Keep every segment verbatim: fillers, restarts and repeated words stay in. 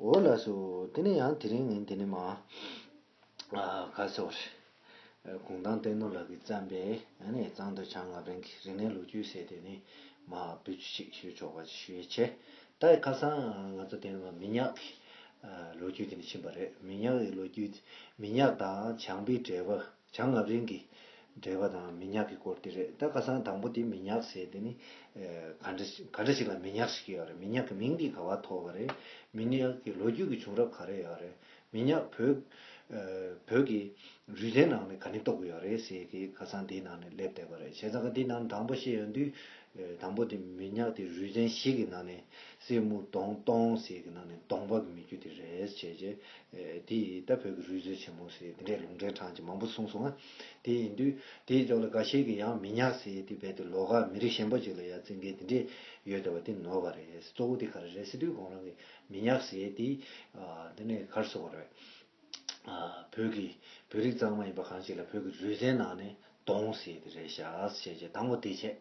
འོ་ལགས་སོ། དེ་ནས་ཡང་དེ་རིང་ངས་དེ་ནས་མ། ཨ་ག་ཟེར་བ་རེད། གུང་ཐང་བསྟན་ནོར་ལགས་ཀྱིས་བརྩམས་པའི་ཨ་ནི་གཙང་སྟོད་བྱང་ལྔ་པའི་རིག་གནས་ལོ་རྒྱུས་ཟེར་དེ་ནི་མ་བེད་སྤྱོད་ཅིག་ཞུ་ཆོག་པ་ཞུ་ཡས་བྱས། ད་ཁ་སང་ང་ཚོ་དེ་ནས་མ་མི་ཉག་གི་ལོ་རྒྱུས་དེ་ནས་ཕྱིན་པ་རེད། མི་ཉག་གི་ལོ་རྒྱུས། མི་ཉག་དང་བྱང་པའི་འབྲེལ་བ། བྱང་ལྔ་པའི་རིག་གནས་ཀྱི་འབྲེལ་བ་དང་མི་ཉག་གི་སྐོར་དེ་རེད། ད་ཁ་སང་དང་པོ་དེ་མི་ཉག་ཟེར་དེ་ནི་ཨེ་ག་འདྲ་ཞིག་ག་འདྲ་ཞིག་ལ་མི་ཉག་ཞིག་ཡོད་རེད། མི་ཉག་གི་མིང་དེ་ག་བ་ཐོགས་པ་རེད། མི་ཉག་གི་ལོ་རྒྱུས་ཀྱི་བྱུང་རབས་ག་རེ་ཡོད་རེད། མི་ཉག་བོད་ཨེ་བོད་ཀྱི་རུས་ཚན་ནང་ནས་ག་ནས་གཏོགས་ཀྱི་ཡོད་རེད་ཟེར་གི་ཁ་སང་དེའི་ནང་ནས་སླེབས་བསྡད་པ་རེད། བྱས་ཙང་ཁ་དེའི་ནང་དང་པོ་བཤད་ཡོང་དུས། ཨེ་དང་པོ་དེ་མི་ཉག་དེ་རུས་ཚན་བཞི་གི་ནང་ནས་སྲིན་མོ་གདོང་སྟོང་ཟེར་གི་ནང་ནས་གདོང་པ་གི་མི་རྒྱུད་དེ་རེད་བྱས་རྗེས། ཨེ་དེ་ཡིས་ད་བོད་ཀྱི་རུས་ཚན་ཆེན་མོ་ཟེར་དེ་འདྲའི་ལུང་འདྲེན་གྲངས་ཀྱི་མང་པོ་གསུངས་སོང་ང་། དེ་ཡིན་དུས་དེའི་ཕྱོགས་ལ་འགའ་ཤས་ཀྱིས་ཡང་མི་ཉག་ཟེར་དེ་རྦད་དེ་ལོགས་ཀ་མི་རིགས་གཞན་པ་ཅིག་ལ་ཡ་བརྩི་མཁན་དེ་འདྲས་ཡོད་བསྡད་པ་དེ་ནོར་བ་རེད། གཙོ་བོ་དེ་ག་རེ་རེད་ཟེར་དུས་ཁོང་རང་གིས་མི་ཉག་ཟེར་དེ་ཨ་དེ་ནས་ག་རེ་ཟེར་དགོས་རེད། ཨ་བོད་ཀྱི་བོད་རིགས་གཙང་མ་ཡིན་པ་གང་ཞིག་ལ་བོད་ཀྱི་རུས་ཚན་ནང་ནས་གདོང་ཟེར་དེ་རེད་ཤག་ཟེར་བྱས་དང་པོ་དེ་བྱས།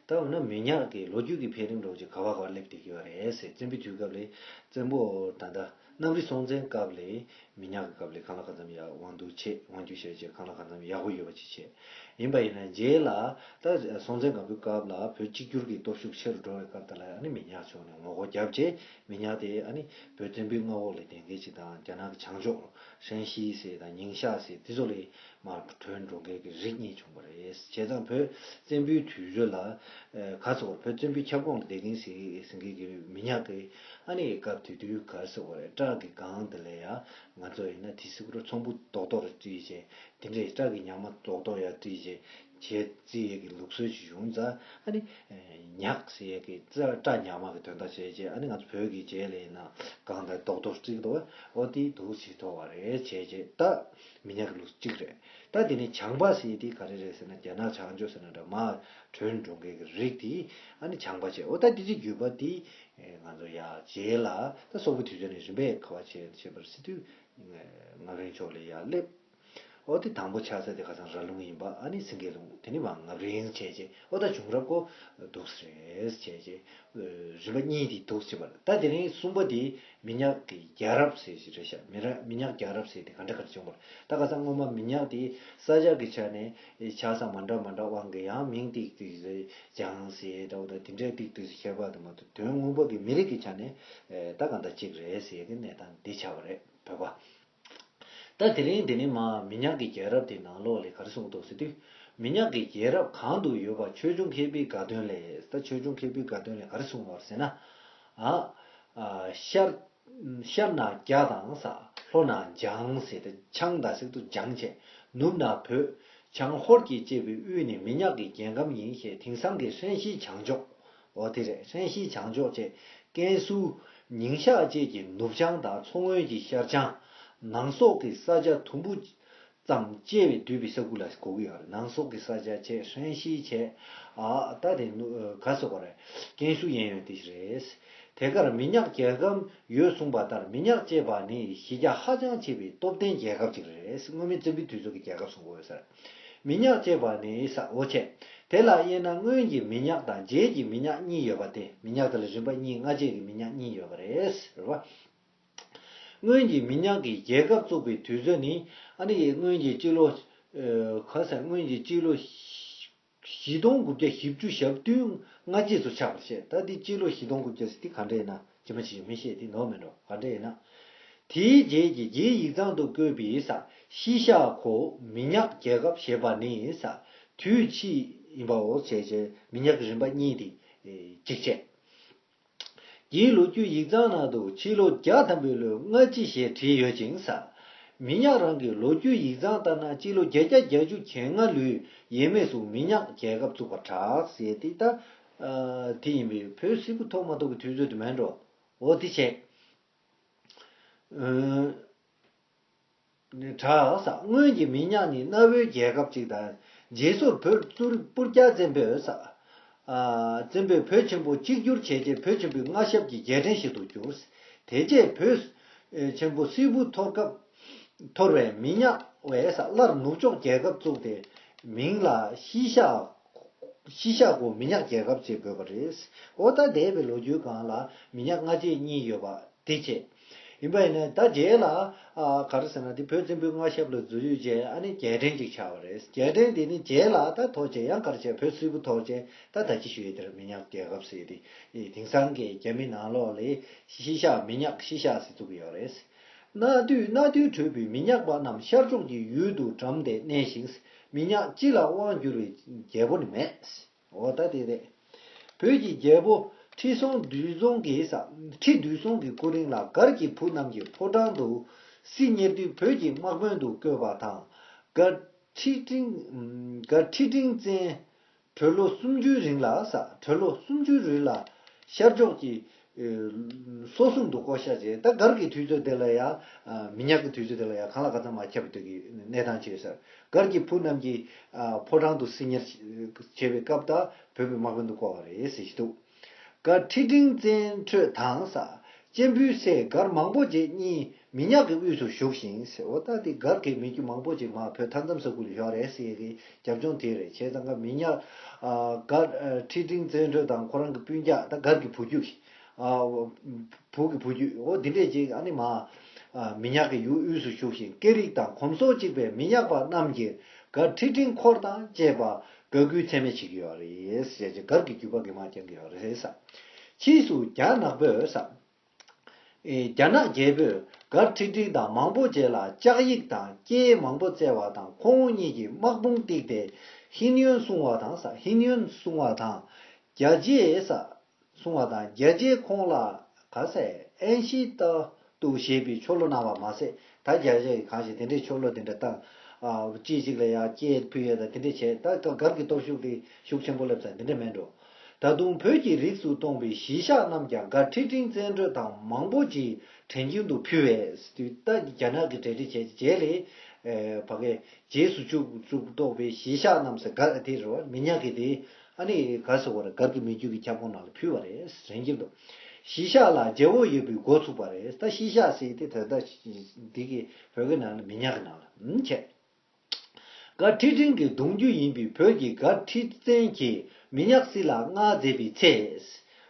ད་འོ་ན་མི་ཉག་གི་ལོ་རྒྱུས་ཀྱི་འཕེལ་རིམ་འདྲ་བོ་ཅིག་ག་བ་ག་བ་སླེབས་བསྡད་ཀྱི་ཡོད་རེད་ཟེར། བཙན་པོའི་དུས་སྐབས་ལས་བཙན་པོ་ད་ལྟ་གནམ་རི་སྲོང་བཙན་སྐབས་ལས་མི་ཉག་གི་སྐབས་ལས་གང་ལ་གང་འཚམ་ཡར་དབང་བསྡུ་བྱས། དབང་བསྒྱུར་བྱས་བྱས་གང་ལ་གང་འཚམ་ཡག་པོ་ཡོད་པ་ཅིག་བྱས། ཡིན་པ་ཡིན་ན་རྗེས་ལ་ད་སྲོང་བཙན་སྒམ་པོའི་སྐབས་ལ་བོད་གཅིག་གྱུར་གྱི་སྟོབས་ཤུགས་ཆེ་རུ་འགྲོ་བའི་སྐབས་དེ་ལ་ཨ་ནི་མི་ཉག་ཕྱོགས་ནས་ངོ་རྒོལ་བརྒྱབ་བྱས། མི་ཉག་དེ་ཨ་ནི་བོད་བཙན་པོའི་མངའ་འོག་ལ་བསྡད་མཁན་ཅིག་དང་། རྒྱ་ནག་གི་བྱང་ཕྱོགས་ཧྲན་ཞི་ཟེར་དང་ཉིང་ཤ་ཟེར་དེ་ཚོ་ལ་མར་བྲོས་འགྲོ་མཁན་གྱི་རིགས་གཉིས་བྱུང་བ་རེད། བྱས་ཙང་བོད་བཙན་པོའི་དུས་ཚོད་ལ་ཨ་ག་ཟེར་དགོས་རེད། བོད་བཙན་པོའི་ཁྱབ་ཁོངས་ལ་བསྡད་མཁན་ཟེར་ཟེར་མཁན་གྱི་མི་ཉག་གི་ཨ་ནི་སྐབས་དེ་དུས་ག་ཟེར་དགོས་རེད། བྲག་གི་སྒང་དེ་ལ་ཡ་ང་ཚོ་ཡིན་ན་དེ་སྲིད་པོ་ཚོང་པ་རྡོག་རྡོག་རེ་བརྩིས་བྱས། དེ་འདྲའི་བྲག་གི་ཉག་མ་རྡོག་རྡོག་ཡར་བརྩིས་བྱས་བྱས་བརྩི་ཡས་ཀྱི་ལུགས་སྲོལ་ཞིག་བྱུང་ཙང་ཨ་ནི་ཉག་ཟེར་ཡས་ཀྱི་བྲག་ཉག་མ་གི་དོན་དག་བྱས་བྱས། ཨ་ནི་ང་ཚོ་བོད་ཀྱི་རྗེས་ལ་ཡིན་ན་སྒང་དང་རྡོག་རྡོག་བརྩི་གི་འདུག་བ། འོ་དེ་འདུག་བྱས་ཐོགས་པ་རེད་བྱས་བྱས། ད་མི་ཉག་གི་ལུགས་གཅིག་རེད། ད་དེ་ནས་བྱང་པ་ཟེར་ཡས་དེ་ག་རེ་རེད་ཟེར་ན། རྒྱ་ནག་བྱང་ཕྱོགས་ཟེར་ན་འདྲ་མར་བྲོས་འགྲོ་མཁན་གྱི་རིགས་དེ་ཨ་ནི་བྱང་པ་བྱས། འོ་ད་དེ་ཚོའི་བརྒྱུད་པ་དེ་ང་ཚོ་ཡར་རྗེས་ལ་ད་སོག་པོའི་དུས་ཚོད་ནས་རིམ་པས་ག་བ་བྱས་བྱས་པར་སྲིད་དུས་ལྔ་པའི་ཕྱོགས་ལ་ཡར་སླེབས། འོ་དེ་དང་པོ་ཆགས་ས་དེ་ཁ་སང་ར་ལུང་ཡིན་པ། ཨ་ནི་སེང་གེ་ལུང་། དེ་ནི་མར་ལྔ་པའི་རིང་བྱས་རྗེས། འོ་ད་བྱུང་རབས་ཀོ་འདུག་སེ་རེད་བྱས་རྗེས། རིམ་པ་གཉིས་དེ་འདུག་སེ་བར། ད་དེ་རིང་གསུམ་པ་དེ་མི་ཉག་གི་རྒྱལ་རབས་ཟེར་ཞིག་རེད་ཤག་མི་ར་མི་ཉག་རྒྱལ་རབས་ཟེར་དེ་ག་འདྲ་ག་འདྲ་བྱུང་བར། ད་ཁ་སང་སྔོན་མ་མི་ཉག་དེ་ས་ཆ་གི་ཆ་ནས་ཆགས་ས་མ་འདྲ་མ་འདྲ་དབང་གིས་ཡང་མིང་ཏིག་ཏིག་ཟེར་ལྗང་ཟེར་འདྲ་བོ་དང་དེ་འདྲའི་ཏིག་ཏིག་ཟེར་ཁྱད་པར་དུ་མ་གཏོགས། དོན་དངོས་པོ་གི་མི་རིགས་ཀྱི་ཆ་ནས་ད་གང་ལྟར་གཅིག་རེད་ཟེར་གི་གནས་སྟངས་འདི་ཆགས་པ་རེད། བོད་པ། ད་དེ་རིང་འདི་ནི་མ་མི་ཉག་གི་རྒྱལ་རབས་དེ་ནང་ལོགས་ལས་ག་རེ་གསུངས་འདུག་ཟེར་དུས། མི་ཉག་གི་རྒྱལ་རབས་གང་དུ་ཡོད་པ། ཆོས་འབྱུང་མཁས་པའི་དགའ་སྟོན་ལས། ད་ཆོས་འབྱུང་མཁས་པའི་དགའ་སྟོན་ལས་ག་རེ་གསུངས་པ་རེད་ཟེར་ན། ཨ། ཨ། ཤར། ཤར་ན་རྒྱ་དང་ས། ལྷོ་ན་འཇང་ཟེར་ཏེ་འཇང་ད་ཟེར་དུ་འཇང་བྱས། ནུབ་ན་བོད། བྱང་ཧོར་གྱིས་གཅེས་པའི་དབུས་ནི་མི་ཉག་གི་རྒྱལ་ཁམས་ཡིན་ཞེས། དེང་སང་གི་ཧྲན་ཞིའི་བྱང་ཕྱོགས། འོ་དེ་རེད། ཧྲན་ཞིའི་བྱང་ཕྱོགས་བཅས། ཀན་སུའུ། ཉིང་ཤ་བཅས་ཀྱི་ནུབ་བྱང་དང་མཚོ་སྔོན་གྱི་ཤར་བྱང་། ནང་སོག་གི་ས་ཆ་དུམ་བུ་ཙམ་བཅད་པས་བསྡུས་པའི་ས་ཁུལ་ལ་གོ་གི་ཡོད་རེད། ནང་སོག་གི་ས་ཆ་བཅས། ཧྲན་ཞི་བཅས། ཨ་ད་དེ་ནུ་ག་སོག་པ་རེད། ཀན་སུའུ་གཡས་གཡོན་དེ་རེད། དེ་གར་མི་ཉག་རྒྱལ་ཁམས་ཡོད་གསུངས་པ་ལྟར། མི་ཉག་ཅེས་པ་ནི་གཞི་རྒྱ་ཧ་ཅང་ཆེ་བའི་སྟོབས་ལྡན་རྒྱལ་ཁབ་ཅིག་རེད། སྔོན་མའི་བཙན་པོའི་དུས་ཚོད་ཀྱི་རྒྱལ་ཁབ་གསུང་གི་ཡོད་ས་རེད། མི་ཉག་ཅེས་པ་ནི་ས་འོ་བྱས། དེ་ལ་དབྱེ་ན་སྔོན་གྱི་མི་ཉག་དང་རྗེས་ཀྱི་མི་ཉག་གཉིས་ཡོད་པ་སྟེ། མི་ཉག་དེ་ལ་རིམ་པ་གཉིས། སྔ་རྗེས་ཀྱི་མི་ཉག་གཉིས་ཡོད་པ་རེད། རེད་བ། སྔོན་གྱི་མི་ཉག་གིས་རྒྱལ་ཁབ་བཙུགས་པའི་དུས་ཚོད་ནི། ཨ་ནི་སྔོན་གྱི་སྤྱི་ལོ། ཨ་ག་ཟེར། སྔོན་གྱི་སྤྱི་ལོ་བཞི་སྟོང་དགུ་བརྒྱ་བཞི་བཅུ་ཞེ་བདུན་སྔ་རྗེས་སུ་ཆགས་པར་བཤད། ད་འདི་སྤྱི་ལོ་བཞི་སྟོང་དགུ་བརྒྱ་ཟེར་འདི་ག་འདྲ་ཡིན་ན་ཇི་མ་ཇི་བཞིན་མི་ཤེས། འདི་ནོར་མེད་འགྲོ། ག་འདྲ་ཡིན་ན། དེའི་རྗེས་ཀྱི་རྗེའི་ཡིག་ཚང་དུ་བཀོད་པའི་ས། ཤི་ཤ་ཁོ་མི་ཉག་རྒྱལ་ཁབ་ཞེས་པ་ནི་ས། དུས་ཕྱིས་ཡིན་པའོ་ཞེས་བྱས། མི་ཉག་གི་རིམ་པ་གཉིས་དེ་གཅིག་བྱས། རྒྱའི་ལོ་རྒྱུས་ཡིག་ཚང་ནང་དུ་ཕྱི་ལོ་བརྒྱ་ཐམ་པའི་ལོའི་སྔ་ཕྱི་ཞེས་བྲིས་ཡོད་ཅིང་ས། མི་ཉག་རང་གི་ལོ་རྒྱུས་ཡིག་ཚང་ལྟར་ན་སྤྱི་ལོ་བརྒྱད་བརྒྱ་བརྒྱད་ཅུ་གྱ་ལྔ་ལོའི་ཡས་མས་སུ་མི་ཉག་རྒྱལ་ཁབ་བཙུགས་པར་གྲགས་ཟེར་ཏེ། ད་ཨ་དེ་ཡིན་པས་བོད་སིལ་བུ་ཐོག་མ་ཐོག་གི་དུས་ཚོད་དུ་མེད་འགྲོ། འོ་དེ་བྱས། ཨ་ནི་གྲགས་ས། སྔོན་གྱི་མི་ཉག་ནི་གནའ་བོའི་རྒྱལ་ཁབ་ཅིག་དང་། རྗེས་སོར་བོད་གཙུག་རི་སྤུར་རྒྱལ་བཙན་པོས་ས། ཨ་བཙན་པོས་བོད་ཆེན་པོ་གཅིག་གྱུར་བྱས་རྗེས། བོད་ཆེན་པོའི་མངའ་ཞབས་ཀྱི་རྒྱལ་ཕྲན་ཞིག་ཏུ་གྱུར། དེ་རྗེས་བོད་ཆེན་པོ་སིལ་བུ་འཐོར་སྐབས། འཐོར་བས་མི་ཉག་བས་ས་སླར་ནུབ་ཕྱོགས་རྒྱལ་ཁབ་བཙུགས་ཏེ། མིང་ལ་ཤི་ཤ། ཤི་ཤ་ཁོ་མི་ཉག་རྒྱལ་ཁབ་ཅེས་འབོད་པ་རེད། འོ་ད་འདས་པའི་ལོ་རྒྱུས་སྒང་ལ་མི་ཉག་སྔ་རྗེས་གཉིས་ཡོད་པ་དེ་བྱས། ཡིན་པ་ཡིན་ན་ད་རྗེས་ལ་ཨ་ག་རེ་ཟེར་ན་དེ་བོད་བཙན་པོའི་མངའ་ཞབས་ལ་འཛུལ་ཡོད་རྗེས་ཨ་ནི་རྒྱལ་ཕྲན་ཅིག་ཆགས་པ་རེད། རྒྱལ་ཕྲན་དེ་ནི་རྗེས་ལ་ད་ཐོར་རྗེས་ཡང་ག་རེ་བྱས་བོད་སིལ་བུ་ཐོར་རྗེས་ད་ད་ཅི་ཞུ་ཡི་དེར་མི་ཉག་རྒྱལ་ཁབ་ཟེར་ཏེ་དེང་སང་གི་རྒྱ་མི་ནང་ལོགས་ལ་གཞིས་ཆགས་མི་ཉག་གཞིས་ཆགས་ཟེར་བཙུགས་ཡོད་རེད། གནའ་དུས་གནའ་དུས་བྲོས་པའི་མི་ཉག་པ་རྣམས་ཤར་ཕྱོགས་ཀྱི་ཡུལ་དུ་གྲམ་སྟེ་གནས་ཤིང་། མི་ཉག་སྤྱི་ལ་དབང་བསྒྱུར་བའི་རྒྱལ་པོ་ནི་མེད། འོ་ད་དེ་རེད། བོད་ཀྱི་རྒྱལ་པོ་ཁྲི་སྲོང་ལྡེ་བཙན་གྱི་ས་ཁྲི་ལྡེ་བཙན་གྱི་སྐུ་རིང་ལ་སྒར་གྱི་བུ་རྣམས་ཀྱིས་ཕོ་བྲང་དུ་སྲི་གཉེར་དུས་བོད་ཀྱི་དམག་དཔོན་དུ་བསྐོས་པ་དང་། སྒར་ཁྲི་ཀྲིང་སྒར་ཁྲི་ཀྲིང་བཙན་གྲོས་ལོ་སུམ་ཅུའི་རིང་ལ་ས་གྲོས་ལོ་སུམ་ཅུའི་རིང་ལ་ཤར་ཕྱོགས་ཀྱི་སོ་སྲུང་དུ་བསྐོ་བཞག་བྱས། ད་སྒར་གྱི་དུས་ཚོད་དེ་ལ་ཡང་མི་ཉག་གི་དུས་ཚོད་དེ་ལ་ཡང་གང་ལ་གང་འཚམ་མ་ཁྱབ་པའི་དུས་ཀྱི་གནས་སྟངས་ཅིག་ཡོད་ས་རེད། སྒར་གྱི་བུ་རྣམས་ཀྱིས་ཕོ་བྲང་དུ་སྲི་གཉེར་བྱེད་པའི་སྐབས་ད་བོད་པའི་དམག་དཔོན་དུ་བསྐོ་བ་རེད་ཟེར་གྱི་འདུག་སྒར་ཁྲི་ཀྲིང་བཙན་ཁྲོད་དང་ས་གཅེན་པོའི་སྲས་སྒར་མང་པོ་ཅིག་གཉིས་མི་ཉག་གི་དབུས་སུ་བཞུགས་ཤིང་ཟེར། འོ་ད་དེ་སྒར་གྱི་མི་རྒྱུད་མང་པོ་ཅིག་མར་བོད་མཐའ་མཚམས་ས་ཁུལ་ལ་བཞག་རེད་ཟེར་གྱི་རྒྱབ་ལྗོངས་དེ་རེད། བྱས་ཙང་ཀ་མི་ཉག་ཨ་སྒར་ཨ་ཁྲི་ཀྲིང་བཙན་ཁྲོད་དང་ཁོ་རང་གི་སྤུན་ཀྱག་ད་སྒར་གྱི་བུ་རྒྱུད་ཨ་བུ་གི་བུ་རྒྱུད་འོ་འདི་འདྲས་ཅིག་ཨ་ནི་མ་ཨ་མི་ཉག་གི་ཡུལ་དབུས་སུ་བཞུགས་ཤིང་སྐད་རིགས་དང་གོམས་སྲོལ་གཅིག་པའི་མི་ཉག་པ་རྣམས་ཀྱིས་སྒར་ཁྲི་ཀྲིང་འཁོར་དང་བཅས་པ་དགའ་གུས་ཚད་མེད་བྱེད་ཀྱི་ཡོད་རེད་ཟེར་ཅིག་སྒར་གྱི་རྒྱུད་པ་གི་མ་རྐྱང་གི་ཡོད་རེད་ས། ཕྱིས་སུ་རྒྱ་ནག་པོས་ས། ཨེ་རྒྱ་ནག་རྒྱལ་པོས་སྒར་ཁྲི་ཀྲིང་དང་མང་པོ་བཅས་ལ་ལྕགས་ཡིག་དང་སྐྱེས་མང་པོ་བསྩལ་བ་དང་ཁོང་གཉིས་ཀྱིས་དམག་དཔུང་བཏེགས་ཏེ་ཧིན་ཡོན་སྲུང་བ་དང་ས་ཧིན་ཡོན་སྲུང་བ་དང་རྒྱ་རྗེས་ས་སྲུང་བ་དང་རྒྱ་རྗེས་ཁོང་ལ་ག་ས་ཨན་ཤི་ཏ་ཏུ་ཞེས་པའི་ཆོ་ལོ་གནང་བ་མ་ཟད། ད་རྒྱ་རྗེས་གང་ཞིག་དེ་འདྲའི་ཆོ་ལོ་དེ་འདྲ་བཏང་ཨ་གཅིག་གཅིག་ལ་ཡང་སྐྱེས་ཕུལ་ཡས་དང་དེ་འདྲ་བྱས། ད་སྒར་གྱི་སྟོབས་ཤུགས་དེ་ཤུགས་ཆེན་པོ་སླེབས་ཙང་དེ་འདྲ་མེད་འགྲོ། ད་དུང་བོད་ཀྱི་རིགས་སུ་གཏོགས་པའི་གཞིས་ཆགས་རྣམས་ཀྱང་སྒར་ཁྲི་ཀྲིང་བཙན་ཁྲོད་དང་མང་པོ་ཅིག་དྲན་རྒྱུན་དུ་ཕུལ་བས་དུས་ད་རྒྱ་ནག་གི་གྲ་སྒྲིག་བྱས་རྗེས་ལས་ཕ་གའི་རྗེས་སུ་བཅུག་བཅུག་གཏོགས་པའི་གཞིས་ཆགས་རྣམས་སུ་སྒར་དེ་རུ་མི་ཉག་གི་དེ་ཨ་ནི་ག་ཟེར་བ་རེད། སྒར་གྱི་མི་རྒྱུད་ཀྱི་ཁྱབ་ཁོངས་ནང་ལ་ཕུལ་བ་རེད། དྲན་རྒྱུན་དུ་གཞིས་ཆགས་ལ་རྒྱལ་པོ་ཡོད་པའི་འགོ་ཚུགས་པ་རེད། ད་གཞིས་ཆགས་ཟེར་དེ་ད་ལྟ་འདི་གི་བོད་ཀྱི་ནང་ལ་མི་ཉག་གི་ནང་ལ་བྱས། སྒར་ཁྲི་ཀྲིང་གི་གདུང་རྒྱུད་ཡིན་པའི་བོད་ཀྱི་སྒར་ཁྲི་བཙན་གྱིས་མི་ཉག་སྲིད་ལ་མངའ་མཛད་པའི་ཚེ།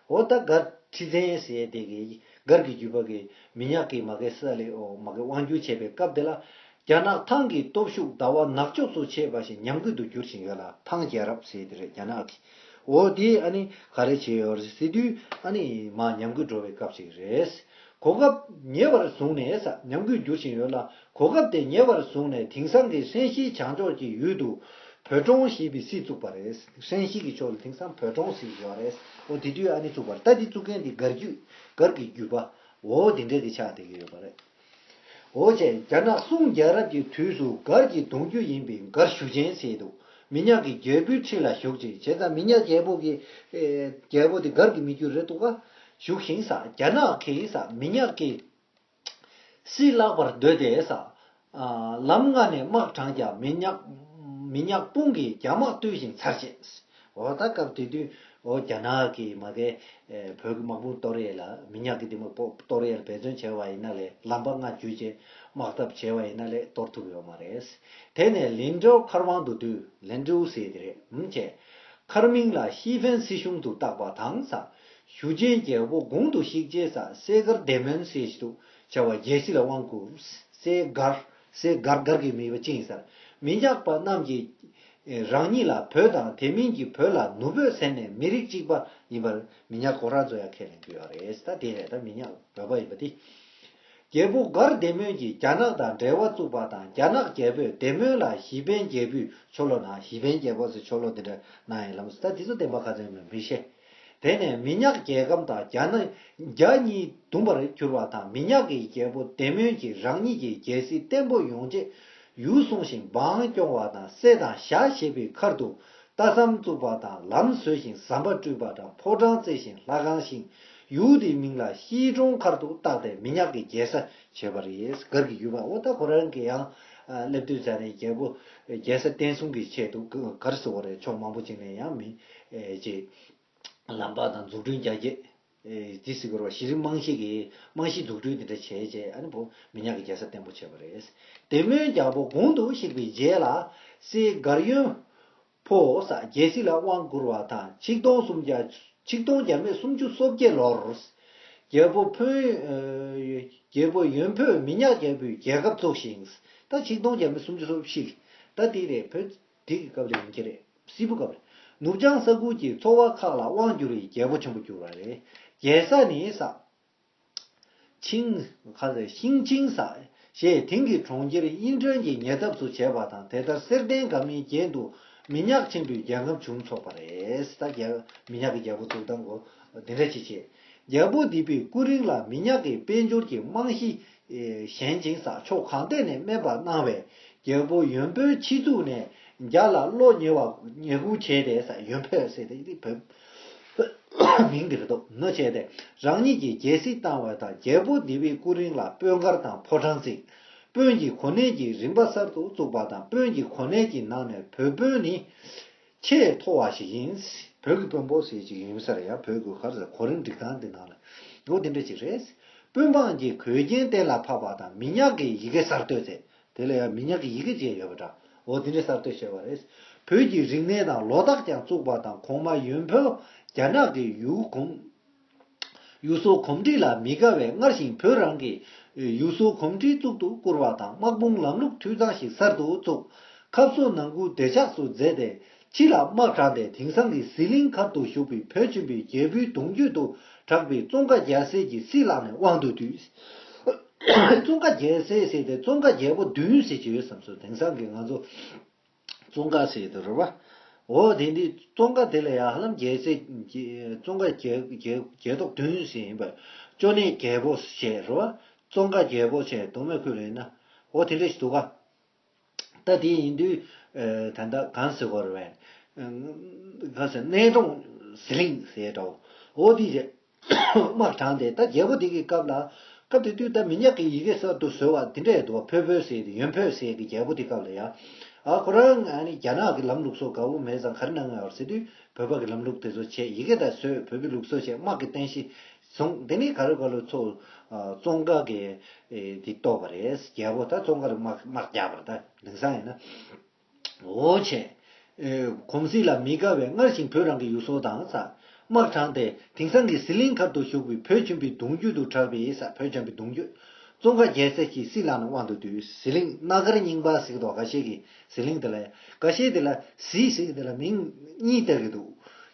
འོ་ད་སྒར་ཁྲི་བཙན་ཟེར་དེ་གི་སྒར་གྱི་རྒྱུད་པ་གི་མི་ཉག་གི་མ་གི་ས་ལས་འོ་མ་གི་དབང་བསྒྱུར་བྱས་པའི་སྐབས་དེ་ལ་རྒྱ་ནག་ཐང་གི་སྟོབས་ཤུགས་ཟླ་བ་ནག་ཕྱོགས་སུ་མཆེད་པ་ཞིག་ཉམས་རྒུད་དུ་གྱུར་བཞིན་ཡོད་ལ། ཐང་རྒྱལ་རབས་ཟེར་དེ་རེད་རྒྱ་ནག་གི། འོ་དེ་ཨ་ནི་ག་རེ་བྱས་ཡོད་རེད་ཟེར་དུས་ཨ་ནི་མ་ཉམས་རྒུད་འགྲོ་བའི་སྐབས་ཤིག་རེད། གོ་སྐབས་ཉེ་བར་བཟུང་ནས་ས་ཉམས་རྒུད་འགྱུར་བཞིན་ཡོད་ལ། གོ་སྐབས་དེ་ཉེ་བར་བཟུང་ནས་དེང་སང་གི་ཧྲན་ཞི་བྱང་ཕྱོགས་ཀྱི་ཡུལ་དུ་བོད་ཀྲོང་ཞེས་པའི་སྲིད་བཙུགས་པ་རེད། ཧྲན་ཞི་གི་ཕྱོགས་ལ་དེང་སང་བོད་ཀྲོང་ཟེར་གྱི་ཡོད་རེད། འོ་དེ་དུས་ཨ་ནི་བཙུགས་པ་རེད། ད་དེ་བཙུགས་མཁན་དེ་སྒར་རྒྱུད་སྒར་གྱི་རྒྱུད་པ་འོ་དེ་འདྲ་གི་ཆགས་བསྡད་ཀྱི་ཡོད་པ་རེད། འོ་བྱས་རྒྱ་ནག་སུང་རྒྱལ་རབས་ཀྱི་དུས་སུ་སྒར་གྱི་གདུང་རྒྱུད་ཡིན་པའི་སྒར་ཞུ་ཆེན་ཟེར་འདུག་མི་ཉག་གི་རྒྱལ་པོའི་ཁྲི་ལ་བཞུགས་ཅིང་། བྱས་ཙང་མི་ཉག་རྒྱལ་པོ་གི་ཨེ་རྒྱལ་པོ་དེ་སྒར་གྱི་མི་རྒྱུད་རེད་འདུག་ག་བཞུགས་ཤིང་ས་རྒྱ་ནག་གིས་ས་མི་ཉག་གི་སྲིད་བརླག་པར་འདོད་དེ་ས་ཨ་ལམ་ལྔ་ནས་དམག་དྲངས་ཀྱང་མི་ཉག་མི་ཉག་དཔུང་གིས་རྒྱ་དམག་བཏུལ་ཞིང་ཚར་བཅད། འོ་ད་སྐབས་དེ་དུས་འོ་རྒྱ་ནག་གིས་མ་གི་ཨེ་བོད་ཀྱི་དམག་དཔུང་གཏོར་ཡས་ལ་མི་ཉག་གི་དེ་མ་གཏོར་ཡས་ལ་འབད་བརྩོན་བྱས་པ་ཡིན་ན་ལས་ལམ་པ་ལྔ་བརྒྱུད་བྱས་དམག་འཐབ་བྱས་པ་ཡིན་ན་ལས་གཏོར་ཐུབ་ཡོད་མ་རེད། དེ་ནས་ལིན་ཀྲོའུ་མཁར་དབང་དུ་བསྡུས། ལིན་ཀྲོའུ་ཟེར་དེ་རེད་ཧུམ་བྱས། མཁར་རྨིང་ལ་ཤི་ཧྥན་སྲིད་གཞུང་དུ་བཏགས་པ་དང་ས། ཞུ་ཆེན་རྒྱལ་པོ་གུང་དུ་གཤེགས་རྗེས་ས་སྲས་མགར་བདེ་སྨོན་ཟེར་ཞིག་ཏུ་བྱ་བ་རྒྱལ་སྲིད་ལ་དབང་བསྐུར། སྲས་མགར་སྲས་མགར་མགར་གྱི་མི་བ་ཅིང་སར་མི་ཉག་པ་རྣམས་ཀྱིས་རང་ཉིད་ལ་བོད་དང་དེ་མིན་གྱི་བོད་ལ་ནུ་བོད་ཟེར་ནས་མི་རིགས་གཅིག་པ་ཡིན་པར་མི་ཉག་ཁོ་རང་ཚོ་ཡང་ཁས་ལེན་གྱི་ཡོད་རེད། ད་དེ་རེད། ད་མི་ཉག་བོད་པ་ཡིན་པ་དེ། རྒྱལ་པོ་མགར་བདེ་སྨོན་གྱིས་རྒྱ་ནག་དང་འབྲེལ་བ་བཙུགས་པ་དང་། རྒྱ་ནག་རྒྱལ་པོས་བདེ་སྨོན་ལ་གཞི་དཔོན་རྒྱལ་པོའི་ཆོ་ལོ་གནང་། གཞི་དཔོན་རྒྱལ་པོ་ཟེར་ཆོ་ལོ་དེ་འདྲ་གནང་ཡིན་ལམ་ས། ད་དེ་ཚོ་བདེན་པ་ག་ཚོད་ཡིན་མིན་མི་ཤེས། དེ་ནས་མི་ཉག་རྒྱལ་ཁམས་དང་རྒྱ་ནག་རྒྱ་གཉིས་བསྡུམས་པར་གྱུར་བ་དང་། མི་ཉག་གི་རྒྱལ་པོ་བདེ་སྨོན་གྱིས་རང་ཉིད་ཀྱི་རྒྱལ་སྲིད་བརྟན་པོ་ཡོང་ཆེད་ཡུལ་སྲུང་ཞིང་འབངས་སྐྱོང་བ་དང་། སྲས་དང་ཞྭ་ཞེས་པའི་མཁར་དུ་རྟ་ཟམ་བཙུགས་པ་དང་། ལམ་བཟོས་ཤིང་ཟམ་པ་བཀྲུས་པ་དང་། ཕོ་བྲང་བརྩིགས་ཤིང་ལྷ་ཁང་བཞེངས། ཡུལ་དེའི་མིང་ལ་ཤིས་ཀྲུང་མཁར་དུ་བཏགས་ཏེ་མི་ཉག་གི་རྒྱལ་ས་བྱས་པ་རེད། སྒར་གྱི་ཡུལ་པ་འོ་ད་ཁོ་རང་གི་ཡང་སླེབས་དུས་ཙ་ནས་རྒྱལ་པོ་རྒྱལ་ས་བརྟན་སྲུང་གི་ཆེད་དུ་ག་རེ་ཟེར་བ་རེད། ཕྱོགས་མང་པོ་ཅིག་ནས་ཡང་མི་ཅིག་ལམ་པ་དང་འཛུགས་སྐྲུན་རྒྱ་སྐྱེད། ཨེ་འདི་ཟེར་དགོས་རེད་བ། གཞི་རིམ་རྨང་གཞི་གི་རྨང་གཞི་འཛུགས་སྐྲུན་དེ་འདྲ་བྱས་རྗེས་ཨ་ནི་བོ་མི་ཉག་གི་རྒྱལ་ས་བརྟན་པོ་བྱས་པ་རེད། བདེ་སྨོན་རྒྱལ་པོ་གུང་དུ་གཤེགས་པའི་རྗེས་ལ་སྲས་མགར་ཡོན་ཕོ་ས་རྒྱལ་སྲིད་ལ་དབང་བསྐུར་བ་དང་། ཆིག་སྟོང་སུམ་བརྒྱ་ཆིག་སྟོང་བརྒྱ་མེད་སུམ་ཅུ་སོ་བརྒྱད་ལོར་ རྒྱལ་པོ་ཕོན། རྒྱལ་པོ་ཡོན་ཕོད་མི་ཉག་རྒྱལ་པོའི་རྒྱལ་ཁབ་བཙུགས་ཤིང་། ད་ཆིག་སྟོང་བརྒྱ་མེད་སུམ་ཅུ་སོ་བཞི། ད་དེ་རེད། བོད་དེ་གི་སྐབས་ལ་ཡིན་གྱི་རེད། སིལ་བུ་སྐབས་རེད། ནུབ་བྱང་ས་ཁུལ་གྱི་ཚོ་བ་ཁག་ལ་དབང་བསྒྱུར་བའི་རྒྱལ་པོ་ཆེན་པོ་གྱུར་བ་རེད། རྒྱལ་ས་ནི་ས། ཆིང་། ཁ་ཟེར་ཤིང་ཆིང་ས། ཞེས་དེང་གི་གྲོང་ཁྱེར་ཨིན་ཁྲོན་གྱི་ཉེ་འདབས་སུ་བྱས་པ་དང་། དེ་ལྟར་གསེར་ལྡན་དགའ་མིའི་རྒྱན་དུ་མི་ཉག་ཆེན་པོའི་རྒྱལ་ཁམས་བྱུང་ཚོགས་པ་རེད། ད་རྒྱལ་མི་ཉག་གི་རྒྱལ་པོ་བཙུགས་སྟངས་གོ། འདི་འདྲ་ཅིག་བྱས། རྒྱལ་པོ་བདེ་བའི་སྐུ་རིང་ལ་མི་ཉག་གི་དཔལ་འབྱོར་གྱི་རྨང་གཞི་ཞན་ཅིང་ས། ཕྱོགས་གང་ཐད་ནས་དམན་པར་སྣང་བས། རྒྱལ་པོ་ཡོན་པོའི་ཆི་ཙུག་ནས་རྒྱ་ལ་བློ་ཉེ་བ་ཉེ་ཁུར་བྱས་ཏེ་ས། ཡོན་ཕོད་ཟེར་ཏེ་འདི་བོད་མིང་འདི་རེད་འདུག་ནོ་བྱས་ཏེ། རང་ཉིད་ཀྱི་རྒྱལ་སྲིད་བཏང་བ་དང་། རྒྱལ་པོ་བདེ་བའི་སྐུ་རིང་ལ་དཔོན་སྒར་དང་ཕོ་བྲང་བརྩིགས། དཔོན་གྱི་གོ་གནས་ཀྱི་རིམ་པ་གསར་དུ་བཙུགས་པ་དང་། དཔོན་གྱི་གོ་གནས་ཀྱི་ནང་ནས་བོད་དཔོན་ནི་ཆེས་མཐོ་བ་ཞིག་ཡིན། བོད་ཀྱི་དཔོན་པོ་ཟེར་ཅིག་ཡིན་ས་རེད་ཡ། བོད་ཀྱི་ག་རེ་ཟེར། གོ་རིམ་སྒྲིག་སྟངས་འདི་ནང་ལ་འོ་དེ་འདྲ་ཅིག་རེད། དཔོན་འབངས་ཀྱི་གོས་རྒྱན་གཏན་ལ་ཕབ་པ་དང་། མི་ཉག་གི་ཡི་གེ་གསར་གཏོད་མཛད། དེ་ལ་ཡང་མི་ཉག་གི་ཡི་གེ་བཅས་ཡོད་པ་འདྲ། འོ་དེ་འདྲའི་གསར་གཏོད་བྱས་པ་རེད། བོད་ཀྱི་རིག་གནས་དང་ལོ་རྟགས་ཀྱང་བཙུགས་པ་དང་། གོང་མ་ཡོན་ཕོད་རྒྱ་ནག་གི་ཡུལ་གོམས་ཡུལ་སྲོལ་གོམས་འདྲིས་ལ་མི་དགའ་བས། སྔར་བཞིན་བོད་རང་གི་ཡུལ་སྲོལ་གོམས་འདྲིས་གཙུག་ཏུ་བཀུར་བ་དང་། དམག་དཔུང་ལམ་ལུགས་འཐུས་ཚང་ཞིག་གསར་དུ་བཙུགས། ཁབ་སོ་ནང་ཁུལ་བདེ་འཇགས་སུ་མཛད་དེ། ཕྱི་ལ་དམག་དྲངས་ཏེ། དེང་སང་གི་ཟི་ལིང་མཁར་དུ་བཞུགས་པའི་བོད་ཆེན་པོའི་རྒྱལ་པོའི་གདུང་རྒྱུད་དུ་གྲགས་པའི་ཙོང་ཁ་རྒྱལ་སྲས་ཀྱི་སྲིད་ལངས་ནས་དབང་དུ་བསྡུས། ཙོང་ཁ་རྒྱལ་སྲས་ཟེར་ཏེ་ཙོང་ཁ་རྒྱལ་པོ་བདུན་ཟེར་གྱི་ཡོད་བསམ་སོང་། དེང་སང་གི་ང་ཚོ་ཙོང་ཁ་ཟེར་དུ་རེད་བ། འོ་དེ་འདི་ཙོང་ཁ་དེ་ལ་ཡ་ཧ་ལམ་རྒྱལ་སྲས་ཀྱི་ཙོང་ཁ་རྒྱལ་རྒྱལ་རྒྱལ་ཐོག་བདུན་ཟེར་ཡིན་པ། ཅོ་ནེ་རྒྱལ་པོ་བྱས་རེད་བ། ཙོང་ཁ་རྒྱལ་པོ་བྱས་གདོང་མེ་ཁུལ་ལ་ཡིན་ན། འོ་དེ་འདྲ་ཞིག་འདུག་ག་ད་དེ་ཡིན་དུས། ད་ལྟ་གང་ཟེར་དགོས་རེད་བས། གང་ཟེར། གནས་གྲོང་ཟི་ལིང་ཟེར་འདྲ་བོ། འོ་དེ་རེད། དམག་དྲངས་ཏེ། ད་རྒྱལ་པོ་དེ་གི་སྐབས་ལ། སྐབས་དེ་དུས་ད་མི་ཉག་གི་ཡི་གེ་གསར་དུ་བཟོས་པ་དེ་འདྲ་ཡོད་འདུག་བ། ཕོད་ཕོད་ཟེར་ཏེ། ཡོན་ཕོད་ཟེར་གི་རྒྱལ་པོ་དེ་སྐབས་ལ་ཡ། ཨ་ཁོ་རང་ཨ་ནི་རྒྱ་ནག་གི་ལམ་ལུགས་སོགས་དགའ་བོ་མེད་ཙང་ག་རེ་གནང་ཡོད་ཟེར་དུས། བོད་པ་གི་ལམ་ལུགས་དེ་ཚོ་བྱས། ཡི་གེ་ད་བཟོས། བོད་པའི་ལུགས་སྲོལ་བྱས། དམག་གི་རྟེན་གཞི་བཟུང་། དེ་ནས་ག་རེ་ག་ལོ་ཚོ། ཙོང་ཁ་གི་འདི་གཏོར་བ་རེད། རྒྱལ་པོ་ད་ཙོང་ཁ་རུ་དམག་དམག་རྒྱག་པར། ད་དེང་སང་ཡིན་ན། འོ་བྱས། ཨེ། གོམས་གཟིགས་ལ་མི་དགའ་བས། སྔར་བཞིན་བོད་རང་གི་ཡུལ་སྲོལ་དང་ས། དམག་དྲངས་ཏེ། དེང་སང་གི་ཟི་ལིང་མཁར་དུ་བཞུགས་པའི་བོད་ཆེན་པོའི་གདུང་རྒྱུད་དུ་གྲགས་པའི་ས། བོད་ཆེན་པོའི་གདུང་རྒྱུད། ཙོང་ཁ་རྒྱལ་སྲས་ཀྱི་སྲིད་ལངས་ནས་དབང་དུ་བསྡུས། ཟི་ལིང་། སྣ་དཀར་རྙིང་པ་ཟེར་གི་འདུག་ཁ་ཤས་ཀྱིས་ཟི་ལིང་དེ་ལ། ཁ་ཤས་དེ་ལ་ཟི་ཟེར་གི་དེ་ལ་མིང་གཉིས་བཏགས་ཀྱི་འདུག་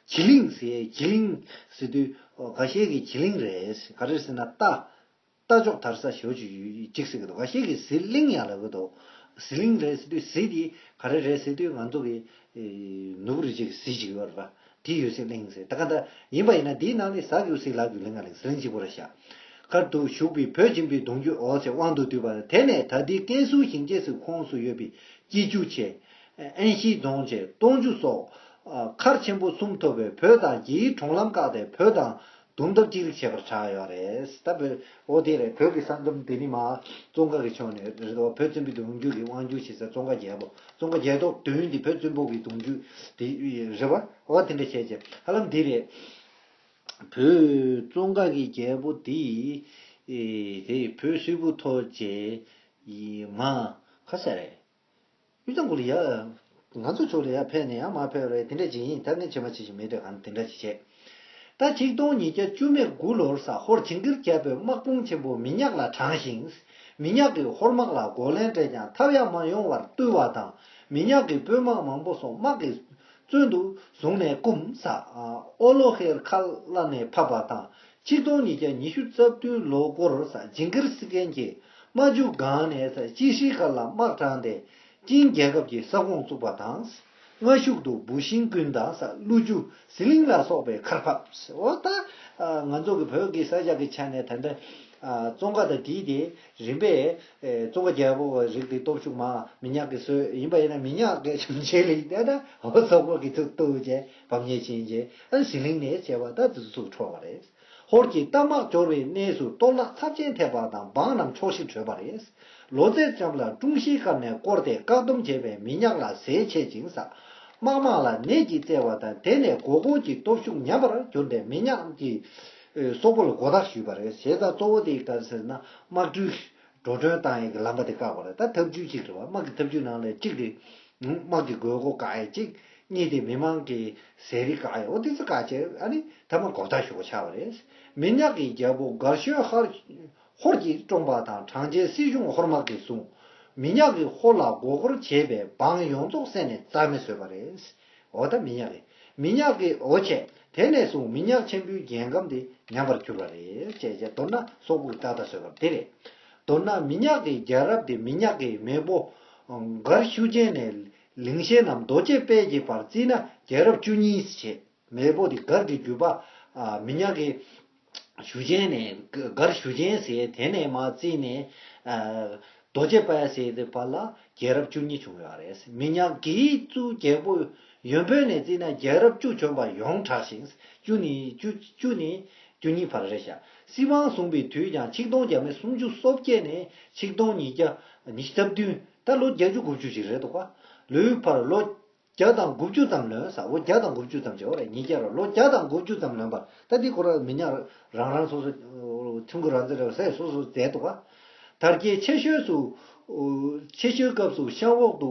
གྱི་ལིང་ཟེར། གྱི་ལིང་ཟེར་དུས། ཁ་ཤས་ཀྱིས་གྱི་ལིང་རེད། ག་རེ་ཟེར་ན་རྟ། རྟ་མཆོག་དར་ས་ཞེ་པོ་ཅིག་ཡོད་ཅིག་ཟེར་གི་འདུག་ཁ་ཤས་ཀྱིས་ཟི་ལིང་ཡང་ལབ་གི་འདུག་ཟི་ལིང་རེད་ཟེར་དུས། ཟི་དེ་ག་རེ་རེད་ཟེར་དུས། ང་ཚོ་གི་ཨེ། ནོར་བུ་རི་ཅིག་གི་ཟི་ཅིག་ཡོད་རེད་པ། དེ་ཡོད་ཟི་ལིང་ཟེར། ད་ག་ད་ཡིན་པ་ཡིན་ན། དེའི་ནང་ནས་ཟ་དགོས་ཟི་ལ་དགོས་ལིང་ང་ལིང་། ཟི་ལིང་གཅིག་པོ་རེད་ཤག་མཁར་དུ་བཞུགས་པའི་བོད་ཆེན་པོའི་གདུང་རྒྱུད་འོ་ཟེར་དབང་དུ་བསྡུས་པ། དེ་ནས་ད་ལྟའི་ཀན་སུའུ་ཞིང་ཆེན་སི་ཁོངས་སུ་ཡོད་པའི་སྐྱིད་ཆུ་བྱས། ཨན་ཤི་རྫོང་བྱས། སྟོང་ཆུ་སོགས་མཁར་ཆེན་པོ་གསུམ་ཐོབ་པས། བོད་དང་རྒྱའི་གྲོང་ལམ་བཀག་སྟེ། བོད་དང་དུམ་མདའ་ཅི་རིགས་བྱེད་པར་གྲགས་ཡོད་རེད། ད་བོད་འོ་དེ་རེད། བོད་ཀྱི་ས་མཚམས་དེ་ནི་མར་ཙོང་ཁ་གི་ཕྱོགས་ནས་རེད་དོ། བོད་བཙན་པོའི་གདུང་རྒྱུད་ཀྱི་དབང་སྒྱུར་བྱེད་ས་ཙོང་ཁ་རྒྱལ་པོ། ཙོང་ཁ་རྒྱལ་ཐོག་བདུན་འདི་བོད་བཙན་པོ་གི་གདུང་རྒྱུད་དེ་རེད་བ། འོ་དེ་འདྲ་བྱས་བྱས་ཧ་ལམ་འདི་རེད། བོད་ཙོང་ཁ་གི་རྒྱལ་པོ་འདི་དེ་བོད་སིལ་བུ་ཐོར་བྱས་མར་ག་ས་རེད། དབུས་གཙང་ཁུལ་ལ་ཡ། ང་ཚོ་ཕྱོགས་ལ་ཡ་ཕེབས་ནས་ཡང་མར་ཕེབས་རེད། དེ་འདྲ་ཅིག་ཡིན། ད་ངས་བྱེད་མ་བྱེད་ཅིག་མེད་དྲ་གང་དེ་འདྲ་ཅིག་བྱས། ད་ཆིག་སྟོང་ཉིས་བརྒྱ་བཅུ་མེད་དགུ་ལོར་ས་ཧོར་ཇིང་གིར་རྒྱལ་པོས་དམག་དཔུང་ཆེན་པོ་མི་ཉག་ལ་དྲངས་ཤིང་། མི་ཉག་གིས་ཧོར་དམག་ལ་རྒོལ་ལན་སྤྲད་ཀྱང་ཐབས་ཡང་མ་ཡོང་བར་བཏུལ་བ་དང་། མི་ཉག་གི་དཔོན་དམག་མང་པོ་སོགས་དམག་གི་བཙོན་དུ་བཟུང་ནས་བཀུམ་ས། ཨོ་ལོ་ཧེར་ཁ་ལ་ནས་ཕབ་པ་དང་། ཆིག་སྟོང་ཉིས་བརྒྱ་ཉི་ཤུ་རྩ་བདུན་ལོ་འགོར་ས་ཇིང་གིར་སི་ཀན་གྱི་མ་ཇུ་སྒང་ནས་ས་ཅི་ཧྲི་ཁ་ལ་དམག་དྲངས་ཏེ་ཅིན་རྒྱལ་ཁབ་ཀྱི་ས་ཁོངས་བཙུགས་པ་དང་། སྔ་གཞུག་ཏུ་བུ་ཤིང་ཀུན་དང་ས་ཀླུ་ཆུ་ཟི་ལིང་ལ་སོགས་པའི་མཁར་ཕབ། འོ་ད་ང་ཚོ་གི་བོད་ཀྱི་ས་ཆ་གི་ཆ་ནས་ད་ལྟ་ཙོང་ཁ་དང་དེའི་དེ་རིམ་པས་ཙོང་ཁ་རྒྱལ་པོ་རིགས་དེ་སྟོབས་ཤུགས་མ་མི་ཉག་གི་སྲོལ་ཡིན་པ་ཡིན་ན། མི་ཉག་གི་ཆུང་ཆེ་ལིང་དེ་ད་འོ་ཙོང་ཁ་གི་ཚུགས་གཏུགས་བྱས་བབ་ཉེས་ཕྱིན་བྱས། ཨ་ཟི་ལིང་ནས་བྱས་པ་ད་དེ་ཚོ་ཚུགས་འཕྲོག་པ་རེད། ཧོར་གྱི་རྟ་དམག་འབྱོར་བའི་གནས་སུ་གཏོར་བརླག་ཚབས་ཆེན་ཐེབས་པ་དང་། འབངས་རྣམས་ཕྱོགས་བཞིར་བྲོས་པ་རེད། ལོ་ཙཱའི་ལྕམ་ལ་ཀྲུང་ཞིའི་ཁ་ནས་བསྐོར་ཏེ་བཀག་སྡོམ་བྱས་པས་མི་ཉག་ལ་ཟས་ཆད་ཅིང་ས། དམག་དམངས་ལ་ནད་ཀྱིས་གཙེས་པ་དང་། དེ་ནས་མགོ་སྐོར་གྱི་སྟོབས་ཤུགས་ཉམས་པར་གྱུར་ཏེ་མི་ཉག་གི་སོག་པོ་ལ་མགོ་བཏགས་ཞུས་པ་རེད། བྱས་ཙང་གཙོ་བོ་དེ་ག་རེ་ཟེར་ན། དམག་གྲུའི་འགྲོ་གྲོན་བཏང་ཡས་ཀྱི་ལམ་པ་དེ་བཀག་པ་རེད། ད་ཐབས་ཇུས་གཅིག་རེད་བ། དམག་གི་ཐབས་ཇུས་ནང་ལས་གཅིག་རེད། དམག་གི་དགོས་མཁོ་བཀག་ཡས་གཅིག་གཉིས་ཏེ་མི་མང་གི་ཟས་རིགས་བཀག་ཡ། འོ་དེ་ཚོ་བཀག་བྱས་ཨ་ནི་ཐ་མ་གོ་བརྡ་ཞུ་བ་ཆགས་པ་རེད། མི་ཉག་གི་རྒྱལ་པོ་གར་ཤོན་ཧར་ཧོར་གྱིས་བཀྲོངས་པ་དང་གྲངས་ཅན་སྲིད་གཞུང་ཧོར་དམག་གིས་བཟུང་། མི་ཉག་གིས་ཧོར་ལ་མགོ་སྐོར་བྱས་པས་འབངས་ཡོངས་རྫོགས་བསད་ནས་རྩ་མེད་བཟོས་པ་རེད། འོ་ད་མི་ཉག་གི་མི་ཉག་གི་འོ་བྱས་དེ་ནས་བཟུང་མི་ཉག་ཆེན་པོའི་རྒྱལ་ཁམས་དེ་ཉམས་པར་གྱུར་པ་རེད། ཅེས་བྱས་མདོར་ན་སོག་པོ་གིས་ཏག་ཏག་བཟོས་པ་དེ་རེད། མདོར་ན་མི་ཉག་གི་རྒྱལ་རབས་དེ་མི་ཉག་གི་མེས་པོ་མགར་ཤུ་ཅན་ནས་ལིང་ཤེ་རྣམས་རྡོ་རྗེ་དཔལ་གྱི་བར་བརྩིས་ན་རྒྱལ་རབས་བཅུ་གཉིས་བྱས། མེས་པོ་དེ་མགར་གྱི་བརྒྱུད་པ། ཨ། མི་ཉག་གི་ཞུ་ཆེན་ནས་མགར་ཞུ་ཆེན་ཟེར་དེ་ནས་མར་བརྩིས་ནས། ཨ། རྡོ་རྗེ་དཔལ་ཟེར་དེ་བར་ལ་རྒྱལ་རབས་བཅུ་གཉིས་བྱུང་ཡོད་རེད། མི་ཉག་གིས་བཙུགས་རྒྱལ་པོ་ཡོན་ཕོན་ནས་བརྩིས་ན་རྒྱལ་རབས་བཅུ་བྱོན་པ་ཡོངས་གྲགས་ཤིང་བཅུ་ནི་བཅུ་བཅུ་ནི་བཅུ་གཉིས་བར་རེད་ཤག་སྲིད་དབང་བཟུང་བའི་དུས་ཀྱང་ཆིག་སྟོང་བརྒྱ་མེད་སུམ་ཅུ་སོ་བརྒྱད་ནས་ཆིག་སྟོང་ཉིས་བརྒྱ་ཉི་ཤུ་རྩ་བདུན། ད་ལོ་བརྒྱད་ཅུ་དགུ་བཅུ་ཞིག་རེད་འདུག་ག་ལོའི་བར་ལོ་བརྒྱ་དང་དགུ་བཅུ་ཙམ་ལོན་ས། འོ་བརྒྱ་དང་དགུ་བཅུ་ཙམ་བྱས། འོ་རེད། ཉིས་བརྒྱ་ར་ལོ་བརྒྱ་དང་དགུ་བཅུ་ཙམ་ལོན་པར་ད་འདི་ཁོ་ར་མི་ཉག་རང་རང་སོ་སོ་ཁྲིམས་ཁང་རང་བཙན་རེད་ཟེར་སོ་སོ་མཛད་འདུག་ག་དར་རྒྱས་ཆེ་ཤོས་སུ་ཆེ་ཤོས་སྐབས་སུ་ཤམ་འོག་ཏུ་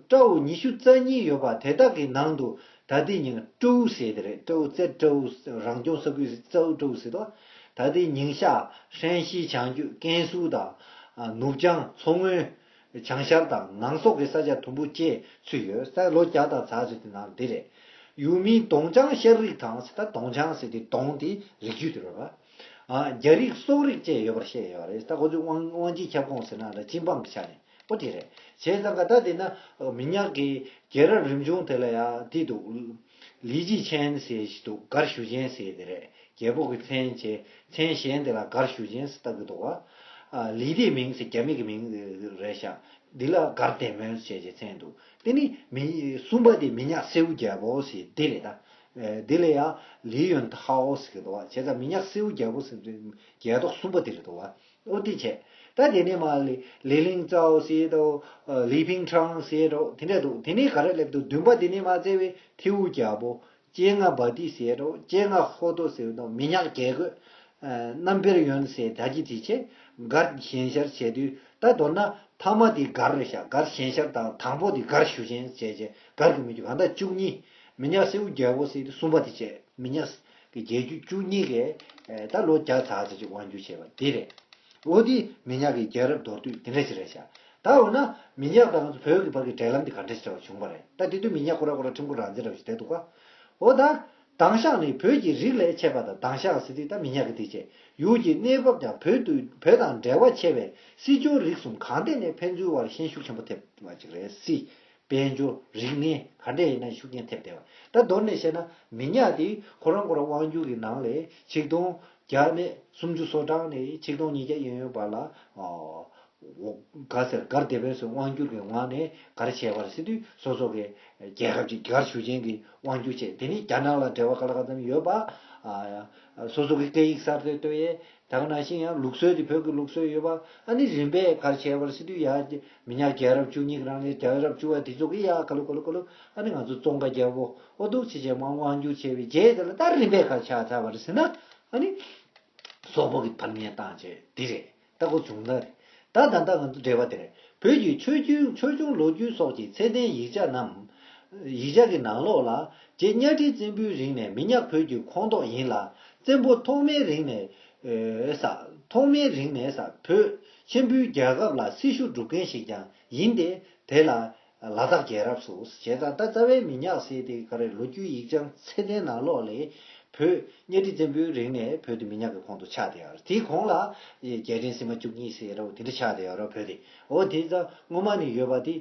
སྤྲ་བོ་ཉི་ཤུ་རྩ་གཉིས་ཡོད་པ་དེ་དག་གི་ནང་དུ་ད་ལྟའི་ཉིན་སྤྲོ་བོ་ཟེར་དེ་རེད། སྤྲོ་བོ་རྩེ་སྤྲོ་བོ་རང་སྐྱོང་ས་ཁུལ་རྩ་བོ་སྤྲོ་བོ་ཟེར་དོ། ད་ལྟའི་ཉིང་ཤ་ཧྲན་ཤི་བྱང་རྒྱུད་ཀན་སུའུ་དང་ནུབ་བྱང་མཚོ་སྔོན། བྱང་ཤར་དང་ནང་སོག་གི་ས་ཆ་དུམ་བུ་བཅས་ཚུད་ཡོད། ས་ལོ་བརྒྱ་དང་ཚ་ཚོད་དེ་ནང་འདི་རེད། ཡུལ་མིང་སྡོང་བྱང་ཤར་རིགས་དང་ཟེར། ད་སྡོང་བྱང་ཟེར་དེ་སྡོང་དེ་རིགས་རྒྱུད་དེ་རེད་པ། ཨ། རྒྱ་རིགས་སོག་རིགས་བཅས་ཡོད་པར་བཤད་ཡོད་རེད། ད་ཁོ་ཚོས་དབང་དབང་ཆའི་ཁྱབ་ཁོངས་ཟེར་ན་ལ་སྤྱི་འབངས་ཀྱི་ཆ་ནས་ཨོ་དེ་རེད། བྱས་ཙང་ཀ་ད་དེ་ན་མི་ཉག་གི་རྒྱལ་རབས་རིམ་བྱུང་དེ་ལ་ཡང་དེ་འདུག་ལི་ཅི་ཆན་ཟེར་ཞིག་འདུག་མགར་ཞུ་ཆེན་ཟེར་དེ་རེད། རྒྱལ་པོ་གི་མཚན་བྱས། མཚན་གཞན་དེ་ལ་མགར་ཞུ་ཆེན་ཟེར་བཏགས་ཀྱི་འདུག་བ། ཨ། ལི་དེ་མིང་ཟེར་རྒྱ་མི་གི་མིང་རེད་ཤག་འདི་ལ་མགར་དེ་མོན་ཟེར་བྱས་མཚན་འདུག་དེ་ནི་མི་གསུམ་པ་དེ་མི་ཉག་སེའུ་རྒྱལ་པོ་ཟེར་འདི་རེད་ད། ཨ། འདི་ལ་ཡང་ལི་ཡོན་ཧའོ་ཟེར་གྱི་འདུག་བ། བྱས་ཙང་མི་ཉག་སེའུ་རྒྱལ་པོ་ཟེར་འདི་རྒྱལ་ཐོག་གསུམ་པ་དེ་རེད་འདུག་བ། ཨོ་དེ་བྱས། ད་དེ་ནས་མར་ལི་ལི་ལིང་ཙའོ་ཟེར་དོ། ལི་ཕིང་ཁྲང་ཟེར་དོ། དེ་འདྲ་འདུག་དེ་ནས་ག་རེ་སླེབས་འདུག་བདུན་པ་དེ་ནས་མར་བཙལ་བའི་ཐེའུ་རྒྱལ་པོ། ཅེ་ང་བ་ཏི་ཟེར་དོ། ཅེ་ང་ཧོ་ཏོ་ཟེར་དོ། མི་ཉག་རྒྱལ་རྒོད། རྣམ་དཔལ་ཡོན་ཟེར་ད་ཅི་དེ་བྱས། མགར་ཞན་ཤར་བྱས་དུས་ད་མདོར་ན་ཐ་མ་དེ་མགར་རེད་ཤག་མགར་ཞན་ཤར་དང་དང་པོ་དེ་མགར་ཞུ་ཆེན་བྱས་བྱས་མགར་གྱི་མི་རྒྱུད་གང་ལྟར་བཅུ་གཉིས། མི་ཉག་སེའུ་རྒྱལ་པོ་ཟེར་དུས་གསུམ་པ་དེ་བྱས། མི་ཉག་གི་རྒྱལ་རྒྱུད་བཅུ་གཉིས་ཀས་ད་ལོ་བརྒྱ་ཙམ་ཙམ་ཅིག་དབང་སྒྱུར་བྱས་པ་དེ་རེད། འོ་དེ་མི་ཉག་གི་རྒྱལ་རབས་མདོར་བསྡུས་དེ་འདྲ་ཞིག་རེད་ཤག་ད་འོ་ན་མི་ཉག་དང་ང་ཚོ་བོད་ཀྱི་བར་གྱི་འབྲེལ་ལམ་དེ་ག་འདྲ་ཞིག་བྱུང་བ་རེད། ད་དེ་དུས་མི་ཉག་ཁོ་ར་ཁོ་ར་ཁྲིམས་ཁང་རང་བཙན་འདྲ་བོ་ཞིག་བསྡད་འདུག་ག་འོ་ད། དང་ཤག་ནི་བོད་ཀྱི་རིགས་ལས་མཆེད་པ་དང་། དང་ཤག་ཟེར་དུས་ད་མི་ཉག་གི་དེ་བྱས། ཡུལ་གྱི་གནས་བབ་ཀྱང་བོད་དུ་བོད་དང་འབྲེལ་བ་ཆེ་བས་སྲིད་སྐྱོང་རིགས་གསུམ་གང་ཐད་ནས་ཕན་ཚུན་བར་ཤན་ཤུགས་ཆེན་པོ་ཐེབས་པ་ཅིག་རེད། སྲིད། དཔལ་འབྱོར། རིག་གནས་ག་འདྲ་ཡིན་ན་ཤུགས་རྐྱེན་ཐེབས་བསྡད་པ། ད་མདོར་ནས་བཤད་ན་མི་ཉག་དེ་ཁོ་རང་ཁོ་རང་དབང་སྒྱུར་གྱི་ནང་ལས་ཆིག་སྟོང་བརྒྱ་ནས་སུམ་ཅུ་སོ་གྲངས་ནས་ཆིག་སྟོང་ཉིས་བརྒྱ་ཡན་ཡོད་བར་ལ། ག་ཟེར་མགར་སྡེ་དཔོན་ཚོའི་དབང་སྒྱུར་གྱི་ངང་ནས་ག་རེ་བྱས་པ་རེད་ཟེར་དུས་སོ་སོ་གི་རྒྱལ་ཁབ་ཅིག་མགར་ཞུ་ཆེན་གྱི་དབང་སྒྱུར་བྱས། དེ་ནི་རྒྱ་ནག་ལ་འབྲེལ་བ་ག་ལ་ག་ཙམ་ཡོད་པ། ཨ། སོ་སོ་གི་སྐད་ཡིག་གསར་གཏོད་གཏོད་ཡས། ད་ག་ནང་བཞིན་ཡང་ལུགས་སྲོལ་དེ་བོད་ཀྱི་ལུགས་སྲོལ་ཡོད་པ། ཨ་ནི་རིམ་པས་ག་རེ་བྱས་པ་རེད་ཟེར་དུས་ཡ། མི་ཉག་རྒྱལ་རབས་བཅུ་གཉིས་ཀྱི་ནང་ནས་རྒྱལ་རབས་བཅུ་པ་དེ་ཚོ་གི་ཡ་ག་ལེ་ག་ལེ་ག་ལེ། ཨ་ནི་ང་ཚོ་ཙོང་ཁ་རྒྱལ་པོ་ཨོ་ཐུག་ཆེ་ཆེ་མང་དབང་སྒྱུར་བྱས་པའི་རྗེས་དེ་ལ་ད་རིམ་པས་ག་རེ་ཆགས་ཚར་བ་རེད་ཟེར་ན། ཨ་ནི། སོག་པོ་གི་ཕར་ཉལ་བཏང་བྱས་འདི་རེད། ད་ཁོ་བྱུང་ན་རེད། ད་ད་ལྟ་ང་ཚོ་འབྲེལ་བ་དེ་རེད། བོད་ཀྱི་ཆོས་བརྒྱུད་ཆོས་སྐྱོང་ལོ་རྒྱུས་སོགས་ཀྱི་ཚད་ལྡན་ཡིག་ཆ་རྣམས། ཡིག་ཆ་གི་ནང་ལོགས་ལ། རྗེ་གཉའ་ཁྲི་བཙན་པོའི་རིང་ནས་མི་ཉག་བོད་ཀྱི་ཁོངས་གཏོགས་ཡིན་ལ། བཙན་པོ་ཐོག་མའི་རིང་ནས། ཨེ། ས། ཐོག་མའི་རིང་ནས་ས་བོད་ཆེན་པོའི་རྒྱལ་ཁབ་ལ་སྲི་ཞུ་སྒྲུབ་མཁན་ཞིག་ཀྱང་ཡིན་ཏེ། དེ་ལ། ལ་དྭགས་རྒྱལ་རབས་སུ་བྱས་ཙང་ད་རྩ་བའི་མི་ཉག་ཟེར་དེ་ག་རེ་ལོ་རྒྱུས་ཡིག་ཆ་ཚད་ལྡན་ནང་ལོགས་ལས་བོད་གཉའ་ཁྲི་བཙན་པོའི་རིང་ནས་བོད་དེ་མི་ཉག་གི་ཁོངས་སུ་ཆགས་བསྡད་ཡོད་རེད། དེའི་གོང་ལ་རྒྱལ་ཕྲན་སིལ་མ་བཅུ་གཉིས་ཟེར་རོ་དེ་འདྲ་ཆགས་བསྡད་ཡོད་རེད་བོད་དེ། འོ་དེ་ཙང་སྔོན་མ་ནས་ཡོད་པ་དེ་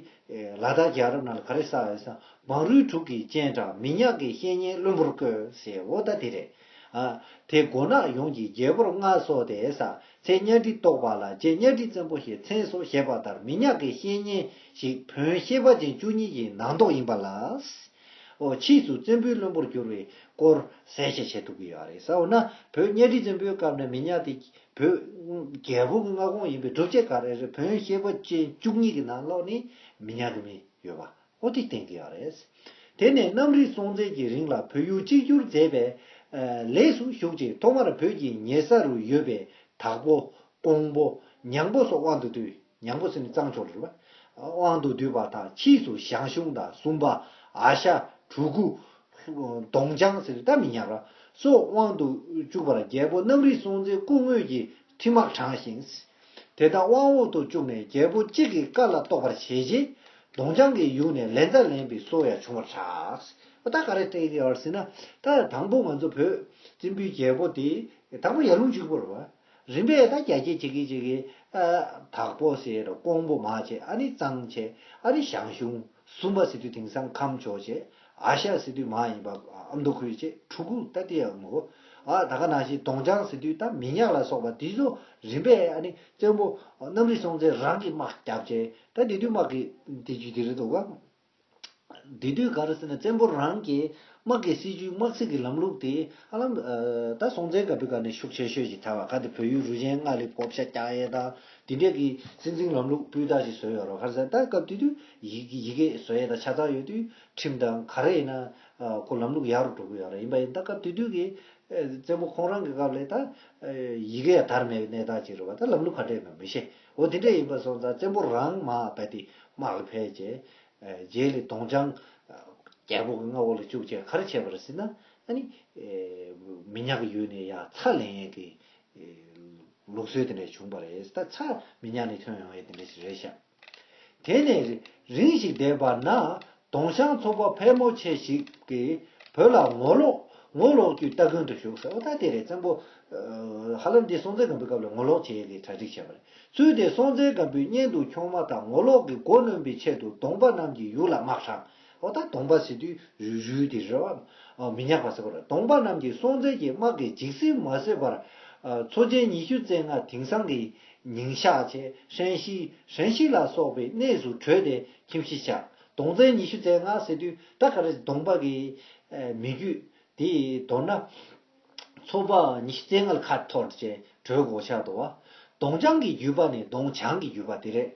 ལ་དྭགས་རྒྱལ་རབས་ནང་ལ་ག་རེ་བསགས་ཡོད་ཟེར་ན། བང་རུས་དྲུག་གི་སྤྱན་དྲངས་མི་ཉག་གི་བཤེས་གཉེན་བློན་པོར་བསྐོས་ཟེར། འོ་ད་དེ་རེད། ཨ། དེ་མགོ་ནག་ཡོངས་ཀྱི་རྒྱལ་པོར་མངའ་གསོལ་ཏེ་ས། ཚེ་གཉའ་ཁྲི་བཏོགས་པ་ལ་རྗེ་གཉའ་ཁྲི་བཙན་པོ་ཞེས་མཚན་སོགས་བཞེས་པ་ལྟར་མི་ཉག་གི་བཤེས་གཉེན་ཞིག་བོན་ཤེས་པ་ཅན་བཅུ་གཉིས་ཀྱི་ནང་ཐོག་ཡིན་པ་ལ། འོ་ཕྱིས་སུ་བཙན་པོའི་བློན་པོར་གྱུར་བའི་སྐོར་གསལ་བཤད་བྱེད་ཐུབ་ཀྱི་ཡོད་རེད། ས་འོ་ན་བོད་གཉའ་ཁྲི་བཙན་པོའི་སྐབས་ནས་མི་ཉག་དེ་བོད་རྒྱལ་པོ་གི་མངའ་ཁོངས་ཡིན་པའི་སྒྲུབ་བྱེད་ག་རེ་རེད། བོན་ཤེས་པ་ཅན་བཅུ་གཉིས་ཀྱི་ནང་ལོགས་ནས་མི་ཉག་གི་མི་ཡོད་པ། ཨོ་དེ་བསྟན་གྱི་ཡོད་རེད། དེ་ནས་གནམ་རི་སྲོང་བཙན་གྱི་རིང་ལ་བོད་ཡུལ་གཅིག་གྱུར་མཛད་པའི་ལས་སུ་ཞུགས་ཅིང་ཐོག་མར་བོད་ཀྱི་ཉེ་ས་རུ་ཡོད་པའི་དྭགས་པོ། ཀོང་པོ། ཉང་པོ་སོགས་དབང་དུ་བསྡུས། ཉང་པོ་ཟེར་ནི་གཙང་ཕྱོགས་རེད་པ། དབང་དུ་བསྡུས་པ་དང་ཕྱིས་སུ་ཞང་ཞུང་དང་སུམ་པ། ཨ་ཤ། གྲུ་གུ། གདོང་བྱང་ཟེར་དུས་ད་མི་ཉག་ར་སོགས་དབང་དུ་བཅུག་པར། རྒྱལ་པོ་གནམ་རི་སྲོང་བཙན་སྐུ་དངོས་ཀྱི་ཁྲི་དམག་དྲངས་ཤིང་། དེ་དག་དབང་འོག་ཏུ་བཅུག་ནས་རྒྱལ་པོ་གཅིག་གི་བཀའ་ལ་གཏོགས་པར་བྱས་རྗེས། གདོང་བྱང་གི་ཡུལ་ནས་ལན་ཚྭ་ལེན་པའི་སྲོལ་ཡང་བྱུང་བར་གྲགས། ད་ག་རེ་བལྟས་ཀྱི་ཡོད་ཟེར་ན། ད་དང་པོ་ང་ཚོ་བོད་བཙན་པོའི་རྒྱལ་པོ་དེ་དང་པོ་ཡར་ཀླུང་གཅིག་པོ་རེད་བ། རིམ་པས་ད་རྒྱ་སྐྱེད་བྱེད་ཀྱི་བྱེད་ཀྱི། ཨ། དྭགས་པོ་ཟེར་རོ། ཀོང་པོ་མར་བྱས། ཨ་ནི་གཙང་བྱས། ཨ་ནི་ཞང་ཞུང་། གསུམ་པ་ཟེར་དུས་དེང་སང་ཁམས་ཕྱོགས་བྱས། ཨ་ཤ་ཟེར་དུས་མར་ཡིན་པ་ཨ་མདོ་ཁུལ་བྱས། གྲུ་གུ་ད་དེ་ཡང་མོ། ཨ། ད་ག་ནང་བཞིན་གདོང་བྱང་ཟེར་དུས་ད་མི་ཉག་ལ་སོགས་པ་དེ་ཚོ་རིམ་པས། ཨ་ནི་བཙན་པོ་གནམ་རི་སྲོང་བཙན་རང་གིས་དམག་བརྒྱབ་བྱས། ད་དེ་དུས་དམག་གི་དེ་རྒྱུ་དེ་རེད་འདུག་ག། དེ་དུས་ག་རེ་ཟེར་ན། བཙན་པོ་རང་གི་དམག་གི་སྲིད་ཇུས། དམག་སྲིད་ཀྱི་ལམ་ལུགས་དེ་ཧ་ལམ། ཨ། ད་སྲོང་བཙན་སྒམ་པོའི་སྐབས་ནས་ཤུགས་ཆེ་ཤོས་ཤིག་ཆགས་པ། ག་དེ་བོད་ཡུལ་རུ་ཆེན་ལྔ་ལ་བགོ་བཤའ་རྒྱག་ཡས་དང་དེ་འདྲས་ཀྱི་སྲིད་འཛིན་ལམ་ལུགས་སྤུས་དག་ཅིག་བཟོས་ཡོད་རེད། ག་རེ་ཟེར་ན། ད་སྐབས་དེ་དུས་ཡི་ཡི་གེ་བཟོ་ཡས་དང་ཆ་ཚང་ཡོད་དུས་ཁྲིམས་དང་ག་རེ་ཡིན་ན། ཨ། ཁོ་ལམ་ལུགས་ཡག་རུ་འགྲོ་གི་ཡོད་རེད། ཡིན་པ་ཡིན། ད་སྐབས་དེ་དུས་ཀྱི་ཨ་བཙན་པོ་ཁོང་རང་གི་སྐབས་ལ་ད་ཨ་ཡི་གེ་ཡང་དར་མེད་པའི་གནས་སྟངས་ཅིག་རེད་བ། ད་ལམ་ལུགས་ག་འདྲས་ཡིན་པ་མི་ཤེས། འོ་དེ་འདྲས་ཡིན་པ་སོང་ཙང་། བཙན་པོ་རང་མར་རྦད་དེ་དམག་ལ་ཕེབས་བྱས། ཨ། རྗེས་ལ་གདོང་བྱང་རྒྱལ་པོ་གི་མངའ་འོག་ལ་བཅུག་བྱས་ག་རེ་བྱས་པ་རེད་ཟེར་ན། ཨ་ནི་ཨ་མི་ཉག་གི་ཡུལ་ནས་ཡང་ཚྭ་ལེན་ཡས་ཀྱི་ཨ་ལུགས་སྲོལ་དེ་འདྲས་བྱུང་བ་རེད། ད་ཚྭ་མི་ཉག་ནས་ཐོན་ཡོང་ཡས་དེ་འདྲས་ཞིག་རེད་ཤག། དེ་ནས་རིང་ཞིག་འདས་པ་ན། གདོང་བྱང་ཚོ་པ་ཕལ་མོ་ཆེ་ཞིག་གིས་བོད་ལ་ངོ་ལོག་ངོ་ལོག་རྒྱུའི་སྟ་གོན་དུ་ཞུགས་ཟེར། འོ་ད་དེ་རེད། བཙན་པོ་ཨ་ཧ་ལམ་འདི་སྲོང་བཙན་སྒམ་པོའི་སྐབས་ལ་ངོ་ལོག་བྱེད་ཡས་ཀྱི་གྲ་སྒྲིག་བྱས་པ་རེད། ཚུལ་དེ་སྲོང་བཙན་སྒམ་པོས་སྙན་དུ་འཁྱོངས་མ་ཐག་ངོ་ལོག་གི་མགོ་གནོན་པའི་ཆེད་དུ་གདོང་པ་རྣམས་ཀྱི་ཡུལ་ལ་དམག་དྲངས། འོ་ད་གདོང་པ་ཟེར་དུས་རུས་རུས་དེ་རེད་བ། ཨ། མི་ཉག་པ་ཟེར་བ་རེད། གདོང་པ་རྣམས་ཀྱིས་སྲོང་བཙན་གྱི་དམག་གིས་འཇིགས་སེམས་མ་བཟོད་པར། ཨ། མཚོ་ཆེན་ཉི་ཤུ་རྩ་ལྔ་དེང་སང་གི་ཉིང་ཤག་བྱས། ཧྲན་ཤི། ཧྲན་ཤི་ལ་སོགས་པའི་གནས་སུ་བྲོས་ཏེ་ཁྱིམ་གཞིས་བཞག། གདོང་བཙན་ཉི་ཤུ་རྩ་ལྔ་ཟེར་དུས་ད་ག་རེ། གདོང་པ་གི་ཨ་མི་རྒྱུད་དེ་མདོར་ན་ཚོ་པ་ཉི་ཤུ་རྩ་ལྔ་ལ་ཁ་འཐོར་བྱས་བྲོས་དགོས་ཆགས་འདུག་བ། གདོང་བྱང་གི་རྒྱུད་པ་ནས་གདོང་བྱང་གི་རྒྱུད་པ་དེ་རེད།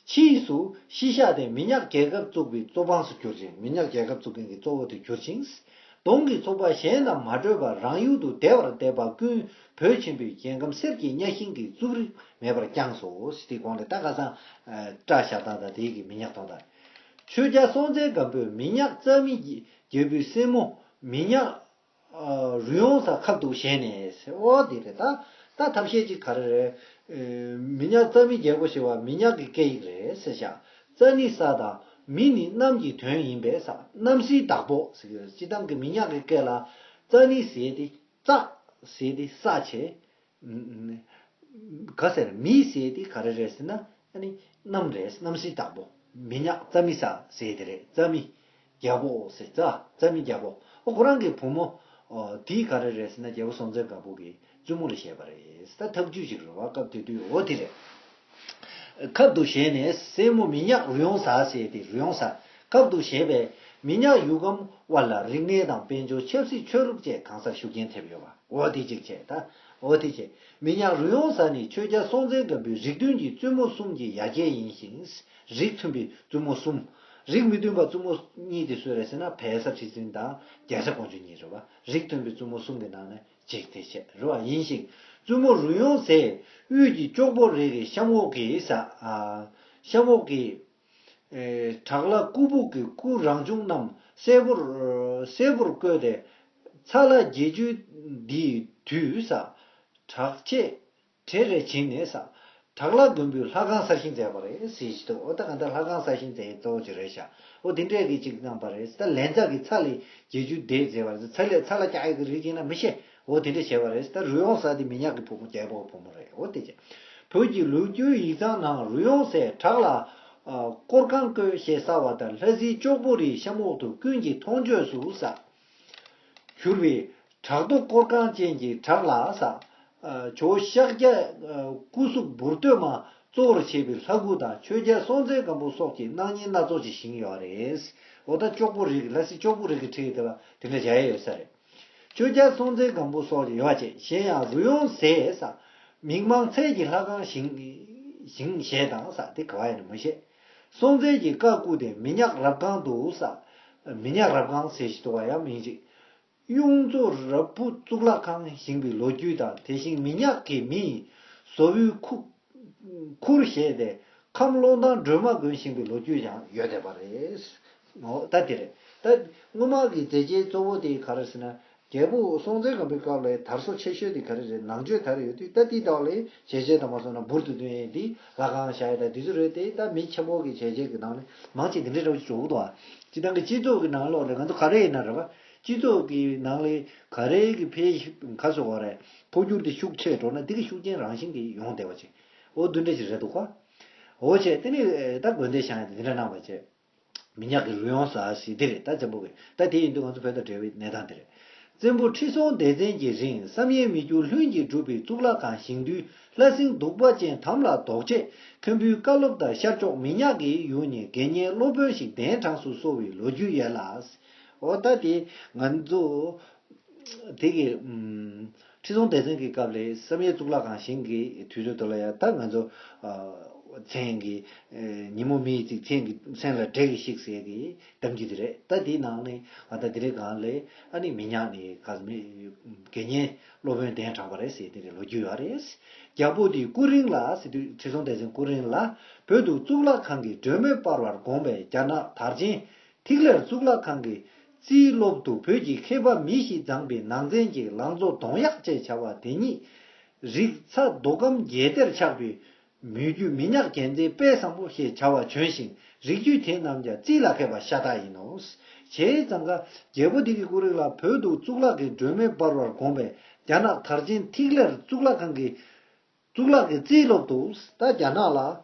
ཕྱིས་སུ་ཤི་ཤ་དེ་མི་ཉག་རྒྱལ་ཁབ་བཙུགས་པའི་གཙོ་འབངས་སུ་གྱུར་ཅིང་། མི་ཉག་རྒྱལ་ཁབ་བཙུགས་མཁན་གྱི་གཙོ་བོ་དེ་གྱུར་ཅིང་། གདོང་གི་ཚོ་པ་གཞན་དང་མ་བྲོས་པར་རང་ཡུལ་དུ་བདེ་བར་བསྡད་པ་ཀུན་བོད་ཆེན་པོའི་རྒྱལ་ཁམས་གསེར་གྱི་གཉའ་ཤིང་གི་རྩུབ་རིགས་མེད་པར་བསྐྱངས་སོ། ཟེར་དེའི་གོང་ལ་ད་ཁ་སང་ཨ་བཀྲ་ཤ་སྟག་དང་དེའི་གི་མི་ཉག་ཐོག་དང་། ཆོས་རྒྱལ་སྲོང་བཙན་སྒམ་པོས་མི་ཉག་རྩ་མི་རྒྱལ་པོའི་སྲས་མོ་མི་ཉག་ཨ་རུས་ཡོང་ས་ཁབ་ཏུ་བཞེས་ནས་ཟེར། འོ་དེ་རེད། ད་ད་ཐབས་ཤེས་ཅིག་ག་རེ་རེད། ཨེ། མི་ཉག་རྩ་མི་རྒྱལ་པོ་ཞེས་པ་མི་ཉག་གི་སྐད་ཡིག་རེད་ཟེར་བཞག། རྩ་ནི་ས་དང་མི་ནི་གནམ་གྱི་དོན་ཡིན་པས་ས། གནམ་སའི་བདག་པོ་ཟེར་གྱི་རེད། སྤྱིར་བཏང་གི་མི་ཉག་གི་སྐད་ལ་རྩ་ནི་ཟེར་དེ། རྩ་ཟེར་དེ་ས་བྱས། ག་ཟེར། མི་ཟེར་དེ་ག་རེ་རེད་ཟེར་ན། ཨ་ནི་གནམ་རེད། གནམ་སའི་བདག་པོ། མི་ཉག་རྩ་མི་ས་ཟེར་དེ་རེད། རྩ་མི་རྒྱལ་པོ་ཟེར། རྩ་རྩ་མི་རྒྱལ་པོ། ཨོ་ཁོ་རང་གི་བུ་མོ་ཨོ་དེ་ག་རེ་རེད་ཟེར་ན། རྒྱལ་པོ་སྲོང་བཙན་སྒམ་པོ་གི་བཙུན་མོ་ལ་བཞེས་པ་རེད། ད་ཐབས་ཇུས་ཅིག་རེད་བ། སྐབས་དེ་དུས་འོ་དེ་རེད། ཁབ་ཏུ་བཞེས་ནས། སྲས་མོ་མི་ཉག་རུས་ཡོང་ས་ཟེར་དེ། རུས་ཡོང་ས་ཁབ་ཏུ་བཞེས་པས་མི་ཉག་ཡུལ་ཁམས་དབར་ལ་རིག་གནས་དང་དཔལ་འབྱོར། ཆབ་སྲིད། ཆོས་ལུགས་བཅས་གང་སར་ཤུགས་རྐྱེན་ཐེབས་ཡོད་པ། འོ་དེ་གཅིག་བྱས། ད་འོ་དེ་བྱས། མི་ཉག་རུས་ཡོང་ས་ནི་ཆོས་རྒྱལ་སྲོང་བཙན་སྒམ་པོའི་རིགས་མཐུན་གྱི་བཙུན་མོ་གསུམ་གྱི་ཡ་གྱལ་ཡིན་ཞིང་། རིགས་མཐུན་པའི་བཙུན་མོ་གསུམ། རིགས་མི་མཐུན་པ་བཙུན་མོ་གཉིས་དེ་སུ་རེད་ཟེར་ན། བལ་བཟའ་ཁྲི་བཙུན་དང་རྒྱ་བཟའ་ཀོང་ཇོ་གཉིས་རེད་བ། རིགས་མཐུན་པའི་བཙུན་མོ་གསུམ་གྱི་ནང་ནས་གཅིག་དེ་བྱས་རེད་བ། ཡིན་ཞིང་བཙུན་མོ་རུས་ཡོང་སའི་དབུས་ཀྱི་ཅོག་པོ་རི་གི་གཤམ་འོག་གི་ས། ཨ། གཤམ་འོག་གི་ཨེ། བྲག་ལ་སྐུ་སྦུག་གི་སྐུ་རང་བྱུང་རྣམས་གསལ་པོར་གསལ་པོར་བཀོད་དེ། ཚ་ལ་བརྒྱད་ཅུ་འདིའི་དུས་ས། བྲག་ཆས་བྲེ་རེ་བྱིན་ནས་ས། བྲག་ལ་དགོན་པའི་ལྷ་ཁང་གསར་བཞེངས་མཛད་པ་རེད་ཟེར་ཞིག་འདུག་འོ་ད་ག་འདྲ་ལྷ་ཁང་གསར་བཞེངས་མཛད་ཡས་གཙོ་བོ་ཅིག་རེད་ཤག་འོ་དེ་འདྲས་ཀྱི་ཅིག་གནང་པ་རེད། ད་ལན་ཚྭ་གི་ཚ་ལ་བརྒྱད་ཅུ་འདེབས་མཛད་པ་རེད། ཚ་ལ་ཚ་ལ་རྒྱག་ཡས་ཀྱི་རིགས་ཡིན་ན་མི་ཤེས། འོ་དེ་འདྲ་བྱས་པ་རེད། ད་རུས་ཡོང་ས་དེ་མི་ཉག་གི་བུ་མོ། རྒྱལ་པོ་གི་བུ་མོ་རེད། འོ་དེ་བྱས། བོད་ཀྱི་ལོ་རྒྱུས་ཡིག་ཚང་ནང་རུས་ཡོང་སའི་བྲག་ལ་ཨ་སྐོར་ཁང་བརྐོས་ཞེས་གསལ་བ་ལྟར། ལྷ་སའི་ཅོག་པོ་རིའི་གཤམ་འོག་ཏུ་ཀུན་གྱི་མཐོང་ཆོས་སུ་ས་གྱུར་པའི་བྲག་རྡོ་སྐོར་ཁང་ཅན་གྱི་བྲག་ལ་ས་ཨ་ཇོ་བོ་ཤཱཀྱ་ཨ་སྐུ་གཟུགས་འབུར་དོད་མ་གཙོ་བོར་བྱས་པའི་ལྷ་སྐུ་དང་། ཆོས་རྒྱལ་སྲོང་བཙན་སྒམ་པོ་སོགས་ཀྱི་སྣང་བརྙན་སྣ་ཚོགས་ཤིག་བཞེངས་ཡོད་རེད། འོ་ད་ཅོག་པོ་རི་གི། ལྷ་སའི་ཅོག་པོ་རི་གི་འཁྲིས་དེ་ལ་དེ་འདྲ་བྱ་ཡས་ཡོད་ས་རེད། ཆོས་རྒྱལ་སྲོང་བཙན་སྒམ་པོ་སོགས་ཡོད་ཅེས། གཞན་ཡང་རུས་ཡོང་ཟས་ས་མིག་མང་ཚལ་གྱི་ལྷ་ཁང་བཞེངས་བཞེངས་ཞེས་དང་ས། དེ་ག་བ་ཡིན་ན་མི་ཤེས། སྲོང་བཙན་གྱི་བཀའ་བཀུར་ཏེ་མི་ཉག་རབ་ཁང་དུ་ས། མི་ཉག་རབ་ཁང་ཟེར་ཞིག་འདུག་བ། ཡང་མིང་ཅིག་གཡུ་མཚོ་རབ་བུ་གཙུག་ལག་ཁང་བཞེངས་པའི་ལོ་རྒྱུས་དང་། དེ་བཞིན་མི་ཉག་གི་མིས་བཟོ་བོའི་ཁུ་ཁུར་བཞེས་ཏེ་ཁམས་ཀློང་ཐང་སྒྲོལ་མ་དགོན་བཞེངས་པའི་ལོ་རྒྱུས་ཀྱང་ཡོད་བསྡད་པ་རེད། འོ་ད་དེ་རེད། ད་སྔོན་མ་གི་མཛད་རྗེས་གཙོ་བོ་དེ་ག་རེ་ཟེར་ན། རྒྱལ་པོ་སྲོང་བཙན་སྒམ་པོའི་སྐབས་ལ་དར་སོ་ཆེ་ཤོས་དེ་ག་རེ་རེད། ནང་ཆོས་དར་ཡོད་དུས་ད་དེའི་ཐོག་ལ་བྱས་རྗེས་དང་མ་སོང་ན་འབུར་དུ་བཏོན་ཡས་དེ་ལྷ་ཁང་བཞག་ཡས་དང་དེ་ཚོ་རེད་དེ། ད་མི་ཆེན་པོ་གི་བྱས་རྗེས་ཀྱི་ནང་ནས་མང་ཆེ་དེ་འདྲའི་འདྲ་བོ་ཅིག་འཇོག་གི་འདུག་ཨ། སྤྱིར་བཏང་གི་སྤྱི་ཚོགས་ཀྱི་ནང་ལོགས་ལ་ང་ཚོ་ག་རེ་ཡིན་ན་རེད་བ། སྤྱི་ཚོགས་ཀྱི་ནང་ལ་ག་རེ་གི་ཕལ་ཁ་སོ་ག་རེ་འཕོ་འགྱུར་དེ་ཤུགས་ཆེ་འགྲོ་ན་དེ་གི་ཤུགས་རྐྱེན་རང་བཞིན་གྱིས་ཡོང་བསྡད་པ་ཅིག་འོ་དེ་འདྲ་ཞིག་རེད་འདུག་ག་འོ་བྱས་དེ་ནི་ད་དགོན་སྡེ་བཞེངས་ཡས་དེ་འདྲ་གནང་བ་བྱས། མི་ཉག་གི་ལུས་ཡོངས་ཟ་ཞེས་འདི་རེད། ད་བཙན་པོ་གི་ད་དེ་ཡིན་དུས་ང་ཚོ་བོད་དང་འབྲེལ་བའི་གནས་སྟངས་འདི་རེད། བཙན་པོ་ཁྲི་སྲོང་ལྡེ་བཙན་གྱི་རིང་བསམ་ཡས་མི་འགྱུར་ལྷུན་གྱིས་གྲུབ་པའི་གཙུག་ལག་ཁང་བཞེངས་དུས་ལྷ་སྲིན་གདུག་པ་ཅན་དམ་ལ་ཟློག་ཆེད་མཁན་པོའི་བཀའ་སློབ་དང་ཤར་ཕྱོགས་མི་ཉག་གི་ཡུལ་ནས་དགེ་བསྙེན་སློབ་དཔོན་ཞིག་གདན་དྲངས་སུ་གསོལ་བའི་ལོ་རྒྱུས་ཡོད་ལ། འོ་ད་དེ་ང་ཚོ། དེ་གི་ཨུམ། ཁྲི་སྲོང་ལྡེ་བཙན་གྱི་སྐབས་ལ་བསམ་ཡས་གཙུག་ལག་ཁང་བཞེངས་ཀྱི་དུས་ཚོད་དེ་ལ་ཡང་ད་ང་ཚོ་ཨ། མཚན་གྱི་ཨེ། ཉིན་མོ་མེ་ཡི་ཚིག་མཚན་གྱི་མཚན་ལ་འབྲས་ཀྱི་ཤིག་ཟེར་གྱི་གཏམ་རྒྱུད་དེ་རེད། ད་དེའི་ནང་ནས་ང་ད་དེ་རིང་སྒང་ལ་ཨ་ནི་མི་ཉག་ནས་ག་མི་དགེ་བསྙེན་སློབ་དཔོན་གདན་དྲངས་པ་རེད་ཟེར་དེ་རེད། ལོ་རྒྱུས་ཡོད་རེད། རྒྱལ་པོ་དེའི་སྐུ་རིང་ལ་ཟེར་དུས་ཁྲི་སྲོང་ལྡེ་བཙན་སྐུ་རིང་ལ་བོད་དུ་གཙུག་ལག་ཁང་གི་སྒྲོན་མེ་སྤར་བར་དགོངས་པའི་རྒྱ་ནག་དར་ཆེན་ཐིག་ལེར་གཙུག་ལག་ཁང་གི་རྩིས་སློབ་ཏུ་བོད་ཀྱི་མཁས་པ་མི་ཞིག་བརྫངས་པའི་ནང་ཚན་གྱི་ལང་ཚོ་གདོང་ཡག་ཅེས་བྱ་བ་དེ་ཉིད་རིགས་ཚ་མདོ་ཁམས་རྒྱལ་སྡེར་ཆགས་པའི་མོས་རྒྱུད་མི་ཉག་རྒྱལ་མཚན་དཔལ་བཟང་པོ་ཞེས་བྱ་བ་བྱོན་ཞིང་རིགས་རྒྱུད་དེ་རྣམས་ཀྱང་རྩིས་ལ་མཁས་པ་ཤ་སྟག་ཡིན་ནོ། བྱས་ཙང་ཀ་རྒྱལ་པོ་འདི་གི་སྐུ་རིང་ལ་བོད་དུ་གཙུག་ལག་གི་སྒྲོན་མེ་སྤར་བར་དགོངས་པའི་རྒྱ་ནག་དར་ཆེན་ཐིག་ལེར་གཙུག་ལག་ཁང་གི་གཙུག་ལག་གི་རྩིས་སློབ་ཏུ་ད་རྒྱ་ནག་ལ་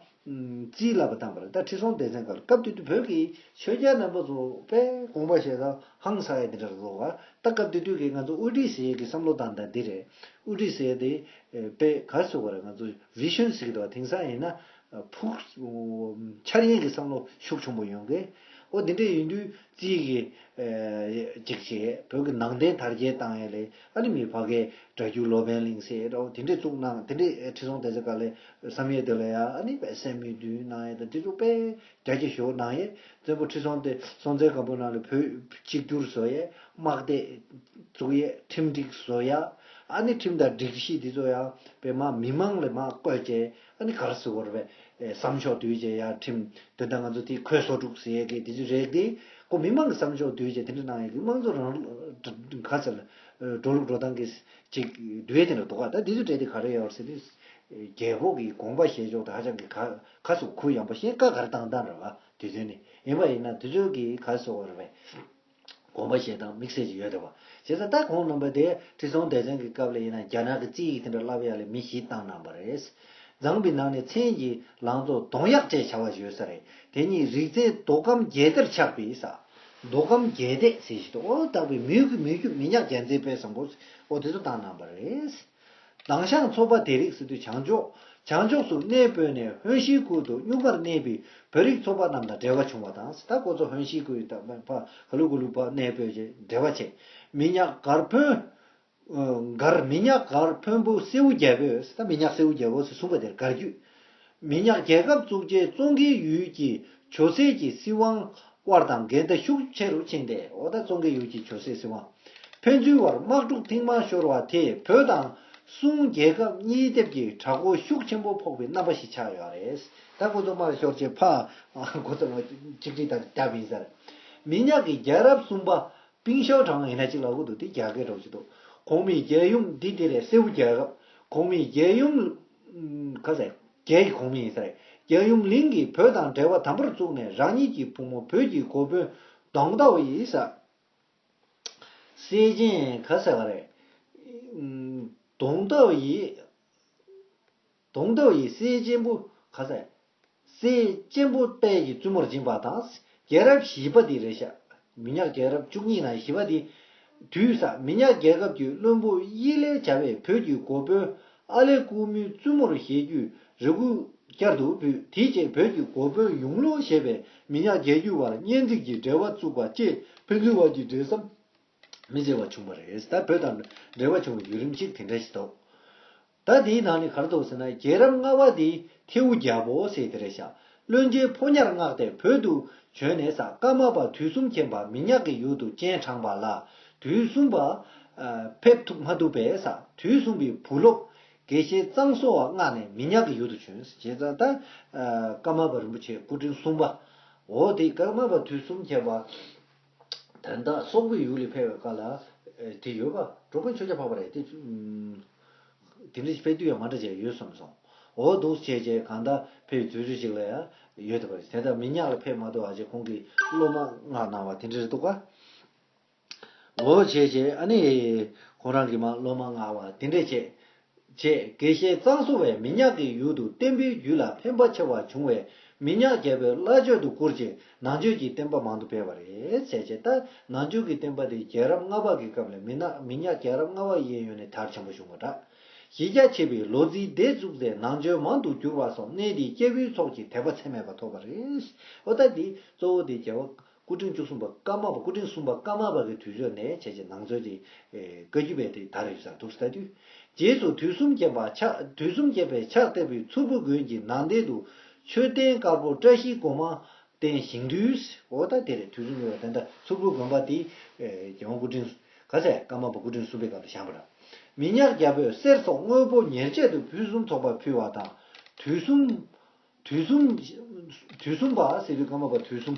རྩིས་ལབ་པ་བཏང་པ་རེད། ད་ཁྲི་སྲོང་ལྡེ་བཙན་སྐབས་ལ་སྐབས་དེ་དུས་བོད་ཀྱི་ཆོས་རྒྱལ་རྣམ་པ་ཚོ་དཔེ་དགོངས་པ་བཞེས་ད་ཧང་སང་ཡ་དེ་འདྲ་རེད་བ། ད་སྐབས་དེ་དུས་ཀྱི་ང་ཚོ་དབུ་ཁྲིད་ཟེར་ཡས་ཀྱི་བསམ་བློ་བཏང་ད་འདི་རེད། དབུ་ཁྲིད་ཟེར་ཡས་དེ་དཔེ་ག་ཟེར་དགོས་རེད། ང་ཚོ་བི་ཤོན་ཟེར་གྱི་འདུག་བ། དེང་སང་ཡིན་ན་ཕུགས་འཆར་ཡན་གྱི་བསམ་བློ་ཤུགས་ཆེན་པོ་ཡོང་གི། ཨོ་དེ་འདྲ་ཡིན་དུས་རྩིས་ཀྱི་ཅིག་བྱས། བོད་ཀྱི་ནང་བསྟན་དར་རྒྱས་བཏང་ཡས་ལས་ཨ་ནི་མི་ཕ་གའི་སྒྲ་བསྒྱུར་སློབ་དཔོན་གླིང་ཟེར་རོ་དེ་འདྲས་བཙུགས་གནང་། དེ་འདྲས་ཁྲི་སྲོང་ལྡེ་བཙན་སྐབས་ལ་བསམ་ཡས་དེ་ལ་ཡ་ཨ་ནི་པད་སེ་མོས་འདུན་གནང་ཡས་དང་དེ་ཚོ་དཔེ་རྒྱ་ཆེ་ཞུ་གནང་ཡས། བཙན་པོ་ཁྲི་སྲོང་ལྡེ་སྲོང་བཙན་སྒམ་པོ་ནང་ལ་བོད་གཅིག་གྱུར་བཟོ་ཡས། དམག་སྡེ་བཙུགས་ཡས། ཁྲིམས་སྒྲིག་བཟོ་ཡས། ཨ་ནི་ཁྲིམས་དང་སྒྲིག་གཞི་དེ་ཚོ་ཡང་དཔེ་མ་མི་མང་ལ་མ་བསྐོས་བྱས། ཨ་ནི་ག་རེ་ཟེར་དགོས་རེད་པས། བསམ་ཤོག་བསྡུས་བྱས་ཡ་ཁྲིམས་དོན་དག་ང་ཚོ་དེ་ཁོད་སོ་དྲུག་ཟེར་ཡས་ཀྱི་དེ་ཚོ་རེད་དེ། ཁོ་མི་མང་གི་བསམ་ཤོག་བསྡུས་བྱས་དེ་འདྲ་གནང་ཡས་ཀྱི་དམངས་གཙོ་རང་ག་ཚོད་འགྲོ་ལུགས་འགྲོ་སྟངས་ཀྱི་ཅིག་བསྡུས་ཡས་དེ་འདྲ་འདུག་ག་ད་དེ་ཚོ་གྲས་དེ་ག་རེ་ཡོད་ཟེར་དུས། རྒྱལ་པོ་གི་དགོངས་པ་བཞེས་ཕྱོགས་དེ་ཧ་ཅང་གི་ག་ག་ཚོད་ཁུར་ཡངས་པོ་ཤེས་ཀ་ག་རེ་བཏང་སྟངས་རེད་བ། དེ་ཚོ་ནི་ཡིན་པ་ཡིན་ན་དེ་ཚོ་གི་ག་ཚོད་རེད་པས། དགོངས་པ་བཞེས་སྟངས་དམིགས་བསལ་ཅིག་ཡོད་རེད་བ། བྱས་ཙང་ད་ཁོང་རྣམ་པ་དེ་ཁྲི་སྲོང་ལྡེ་བཙན་གྱི་སྐབས་ལ་ཡིན་ན་རྒྱ་ནག་གི་རྩིས་ཡིག་དེ་འདྲ་བསླབ་ཡ་ལ་མི་བཞི་བཏང་གནང་བ་རེད། མཛངས་པའི་ནང་ནས་མཚན་གྱི་ལང་ཚོ་གདོང་ཡག་ཅེས་བྱ་བ་ཡོད་ས་རེད། དེ་ཉིད་རིགས་མཚན་མདོ་ཁམས་རྒྱལ་སྡེར་ཆགས་པའི་ས། མདོ་ཁམས་རྒྱལ་སྡེ་ཟེར་ཞིག་ཏུ་ཨོ་བཏགས་པའི་མོས་གུས་མོས་གུས་མི་ཉག་རྒྱལ་མཚན་དཔལ་བཟང་པོ་ཨོ་དེ་ཚོ་བཏང་གནང་བ་རེད། མདང་ཞང་ཚོ་པ་སྡེ་རིགས་ཟེར་དུས་བྱང་ཕྱོགས་བྱང་ཕྱོགས་སུ་གནས་སྤོས་ནས་ཧོན་ཤིའི་ཁུལ་དུ་སྨྱུག་མར་གནས་པའི་བོད་རིགས་ཚོ་པ་རྣམས་དང་འབྲེལ་བ་བྱུང་བ་དང་། ད་ཁོ་ཚོ་ཧོན་ཤིའི་ཁུལ་དང་ཕ་ག་ལུ་གུ་ལུ་ཕ་གནས་སྤོས་རྗེས་འབྲེལ་བ་བྱས། མི་ཉག་མགར་ཕོན། མགར་མི་ཉག་མགར་ཕོན་པོ་སེའུ་རྒྱལ་པོས། ད་མི་ཉག་སེའུ་རྒྱལ་པོ་ཟེར་གསུངས་པ་དེར་བཀའ་བརྒྱུད། མི་ཉག་རྒྱལ་ཁབ་བཙུགས་རྗེས་ཙོང་ཁའི་ཡུལ་གྱི་ཇོ་སྲས་ཀྱི་སྲིད་དབང་དབར་དང་འགལ་ཟླ་ཤུགས་ཆེ་རུ་ཕྱིན་ཏེ། འོ་ད་ཙོང་ཁའི་ཡུལ་གྱི་ཇོ་སྲས་སྲིད་དབང་ཕན་ཚུན་བར་དམག་འཁྲུག་ཐེངས་མང་ཤོར་བ་དེས་བོད་དང་སུང་རྒྱལ་ཁབ་གཉིས་སྡེབ་ཀྱི་དྲག་པོ་ཤུགས་ཆེན་པོ་ཕོག་པའི་རྣམ་པ་ཞིག་ཆགས་ཡོད་རེད། ད་ཁོ་ཚོ་དམག་ཤོར་རྗེས་ཕ་ཁོ་ཚོ་ལ་ཅིག་ཅིག་དང་བརྒྱབ་ཡིན་ཟེར། མི་ཉག་གི་རྒྱལ་རབས་གསུམ་པ། པིང་ཤའོ་ཁྲང་ཡིན་ན་གཅིག་ལ་འུ་དུ་དེ་རྒྱ་སྐད་འདྲ་བོ་ཞིག་འདུག་གོང་མའི་རྒྱལ་ཡུམ་འདི་དེ་རེད། སེའུ་རྒྱལ་རབས། གོང་མའི་རྒྱལ་ཡུམ། ཁ་ཟེར། རྒྱལ་གྱི་གོང་མ་ཡིན་ས་རེད། རྒྱལ་ཡུམ་གླིང་གིས་བོད་དང་འབྲེལ་བ་དམ་པོར་བཙུགས་ནས་རང་ཉིད་ཀྱི་བུ་མོ་བོད་ཀྱི་འགོ་དཔོན་གདོང་ཟླ་བ་ཡིས་ས། སྲས་ཆེན་ཁ་ཟེར་བ་རེད། གདོང་ཟླ་བ་ཡིས། གདོང་ཟླ་བ་ཡིས་སྲས་ཆེན་པོ་ག་ས། སྲས་ཆེན་པོ་དཔལ་གྱི་བཙུན་མོར་བྱིན་པ་དང་། རྒྱལ་རབས་བཞི་པ་འདི་རེད་ཤག་མི་ཉག་རྒྱལ་རབས་བཅུ་གཉིས་ནང་བཞི་པ་འདི། དུས་ས་མི་ཉག་རྒྱལ་ཁབ་ཀྱི་བློན་པོ་ཡི་ལས་བྱ་བས་བོད་ཀྱི་འགོ་དཔོན་ཨ་ལེ་ཀུ་མུའི་བཙུན་མོར་བཞེས་རྒྱུའི་རེ་སྐུལ་བསྐྱར་དུ་ཕུལ། དེའི་རྗེས་བོད་ཀྱི་འགོ་དཔོན་ཡུང་ལུའུ་ཞེས་པས་མི་ཉག་རྒྱལ་རྒྱུད་བར་གཉེན་སྒྲིག་གི་འབྲེལ་བ་བཙུགས་པ་བཅས་ཕན་ཚུན་བར་གྱི་འབྲེལ་ཟམ་མི་འཛེམ་པ་བྱུང་བ་རེད། ད་བོད་དང་འབྲེལ་བ་བྱུང་བའི་བརྒྱུད་རིམ་གཅིག་དེ་འདྲ་ཞིག་འདུག་ད་དེའི་ནང་ནས་ག་རེ་འདུག་ཟེར་ན། རྒྱལ་རབས་ལྔ་པ་དེ་ཐེའུ་རྒྱལ་པོ་ཟེར་དེ་རེད་ཤག་བློན་ཆེན་ཕོ་ཉར་མངགས་ཏེ་བོད་དུ་བྱོན་ནས་ས། ཀརྨ་པ་དུས་གསུམ་མཁྱེན་པ་མི་ཉག་གི་ཡུལ་དུ་སྤྱན་དྲངས་པ་ལ། དུས་གསུམ་པ་ཕེབས་ཐུབ་མ་ཐུབ་པས་ས། དུས་གསུམ་པའི་བུ་སློབ་དགེ་བཤེས་གཙང་བསོ་བ་མངགས་ནས་མི་ཉག་གི་ཡུལ་དུ་བྱོན། བྱས་ཙང་ད་ཀརྨ་པ་རིན་པོ་ཆེ་སྐུ་ཕྲེང་གསུམ་པ། འོ་དེ་ཀརྨ་པ་དུས་གསུམ་མཁྱེན་པ། དོན་དག་སོག་པོའི་ཡུལ་ལ་ཕེབས་པའི་སྐབས་ལ་དེ་ཡོད་པ། འགྲོ་མགོན་ཆོས་རྒྱལ་འཕགས་པ་རེད་དེ། དེ་འདྲ་ཕེབས་དུས་ཡང་མ་འདྲ་བྱས་ཡོད་བསམ་སོང་། འོ་འདུག་བྱས་བྱས་གང་ལྟར་ཕེབས་དུས་རེ་ཞིག་ལ་ཡང་ཡོད་དེ་བ། དེ་ལྟར་མི་ཉག་ལ་ཕེབས་མ་ཐུབ་པ་བྱས་ཁོང་གིས་སློབ་མ་མངགས་གནང་བ་དེ་འདྲ་རེད་འདུག་ག་འོ་བྱས་བྱས་ཨ་ནི་ཁོང་རང་གིས་མ་སློབ་མ་མངགས་པ་དེ་འདྲ་བྱས། བྱས་དགེ་བཤེས་གཙང་བསོ་བས་མི་ཉག་གི་ཡུལ་དུ་བསྟན་པའི་རྒྱུད་ལ་ཕན་པ་ཆེ་བ་བྱུང་བས་མི་ཉག་རྒྱལ་པོའི་བླ་མཆོད་དུ་བཀུར་ཅིང་ནང་ཆོས་ཀྱི་བསྟན་པ་མང་དུ་སྤེལ་བ་རེད་ཟེར་བྱས། ད་ནང་ཆོས་ཀྱི་བསྟན་པ་དེ་རྒྱལ་རབས་ལྔ་པ་གི་སྐབས་ལ་མི་ནག་མི་ཉག་རྒྱལ་རབས་ལྔ་པ་ཡིན་ཡོད་ནས་དར་ཆེན་པོ་བྱུང་བ་འདྲ། གཞི་རྒྱ་ཆེ་བའི་ལོ་རྩིས་སྡེ་བཙུགས་ཏེ་ནང་ཆོས་མང་དུ་བསྒྱུར་བ་སོགས་གནས་འདིའི་སྐྱེ་བོའི་ཚོགས་ཀྱི་དད་པ་ཚད་མེད་པ་ཐོབ་པ་རེད། འོ་ད་འདི་གཙོ་བོ་དེ་རྒྱལ་བ་སྐུ་ཕྲེང་བཅུ་གསུམ་པ་ཀརྨ་པ། སྐུ་ཕྲེང་གསུམ་པ་ཀརྨ་པ་གི་དུས་ཚོད་ནས་བྱས་བྱས་ནང་ཆོས་དེ་བཀའ་བརྒྱུད་པའི་དེ་དར་ཡོད་ས་འདུག་ལྟ་དུས། རྗེས་སུ་དུས་གསུམ་མཁྱེན་པ་ཕྱག་དུས་གསུམ་མཁྱེན་པའི་ཕྱག་བཏབ་པའི་མཚུར་ཕུ་དགོན་གྱི་ནང་རྟེན་དུ་མཆོད་རྟེན་དཀར་པོ་བཀྲ་ཤིས་སྒོ་མང་རྟེན་བཞེངས་དུས། འོ་ད་དེ་རེད། དུས་གསུམ་མཁྱེན་པ་དེ་འདྲ་མཚུར་ཕུ་དགོན་པ་དེ་རྒྱལ་དབང་སྐུ་ཕྲེང་ག་ཚད་ཀརྨ་པ་སྐུ་ཕྲེང་གསུམ་པའི་སྐབས་ལ་བཞེངས་པ་འདྲ། མི་ཉག་རྒྱལ་པོས་གསེར་སོགས་དངོས་པོ་ཉེར་སྤྱད་དུ་ཕུན་སུམ་ཚོགས་པ་ཕུལ་བ་དང་། དུས་གསུམ་དུས་གསུམ་དུས་གསུམ་པ་ཟེར་དུས་ཀརྨ་པ་དུས་གསུམ་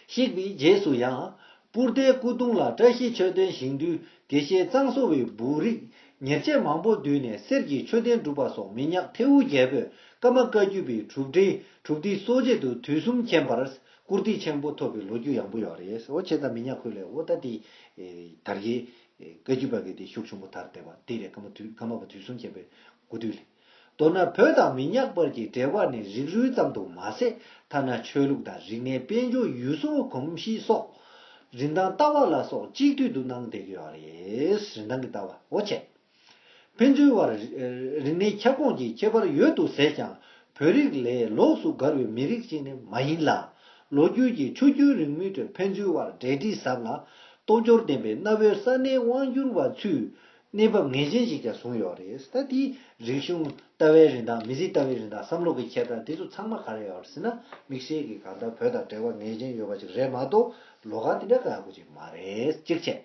གཤེགས་པའི་རྗེས་སུ་ཡང་། སྤུར་ལྡེའི་སྐུ་གདུང་ལ་བཀྲ་ཤིས་མཆོད་རྟེན་བཞེངས་དུས་དགེ་བཤེས་གཙང་བསོ་བའི་འབུམ་རིགས་ཉེར་སྤྱད་མང་པོ་བསྡུས་ནས་གསེར་གྱི་མཆོད་རྟེན་བསྒྲུབས་པ་སོགས་མི་ཉག་ཐེའུ་རྒྱལ་པོས་ཀརྨ་བཀའ་བརྒྱུད་པའི་གྲུབ་འབྲས་གྲུབ་འབྲས་གསོ་དཔྱད་དུ་དུས་གསུམ་མཁྱེན་པར་བཀུར་སྟི་ཆེན་པོ་ཐོབ་པའི་ལོ་རྒྱུས་ཡང་པོ་ཡོད་རེད། འོ་བྱས་ཙང་མི་ཉག་ཁུལ་ལ་འོ་ད་དེ་དར་རྒྱས། བཀའ་བརྒྱུད་པ་གི་དེ་ཤུགས་ཆེན་པོ་དར་བསྡད་པ་དེ་རེད། ཀརྨ་དུས་ཀརྨ་པ་དུས་གསུམ་མཁྱེན་པའི་སྐུ་དུས་ལས། མདོར་ན་བོད་དང་མི་ཉག་བར་གྱི་འབྲེལ་བ་ནི་རིགས་རུས་ཙམ་དུ་མ་ཟད། ཐ་ན་ཆོས་ལུགས་དང་རིག་གནས། དཔལ་འབྱོར། ཡུལ་སྲོལ། གོམས་གཤིས་སོགས་རིན་ཐང་ལྟ་བ་ལ་སོགས་གཅིག་བསྡུས་སུ་སྣང་བསྡད་ཀྱི་ཡོད་རེད། རིན་ཐང་གི་ལྟ་བ་འོ་བྱས། ཕན་ཚུན་བར་རིག་གནས་ཁྱབ་ཁོངས་ཀྱི་ཁྱད་པར་ཡོད་དུ་ཟད་ཀྱང་། བོད་རིགས་ལས་ལོགས་སུ་བགར་བའི་མི་རིགས་ཤིག་ནི་མ་ཡིན་ལ། ལོ་རྒྱུས་ཀྱི་ཆུ་རྒྱུན་རིང་མོའི་ཁྲོད་ཕན་ཚུན་བར་འབྲེལ་འདྲིས་ཟབ་ལ། སྟོབས་འབྱོར་ལྡན་པའི་གནའ་བོའི་ས་གནས་དབང་སྒྱུར་བ་ཚོས་གནས་བབ་ངེས་ཅན་ཞིག་ཀྱང་བཟུང་ཡོད་རེད། ད་དེའི་རིག་གཞུང་ལྟ་བའི་རིན་ཐང་། མི་ཚེ་ལྟ་བའི་རིན་ཐང་། བསམ་བློ་གི་འཁྱེར་སྟངས་དེ་ཚོ་ཚང་མ་ག་རེ་ཡོད་རེད་ཟེར་ན། དམིགས་བསལ་གྱི་གང་ལྟར་བོད་དང་འབྲེལ་བ་ངེས་ཅན་ཡོད་པ་ཅིག་རེད་མ་གཏོགས་ལོགས་ཀ་དེ་འདྲ་ག་ཡག་པོ་ཅིག་མ་རེད། གཅིག་བྱས།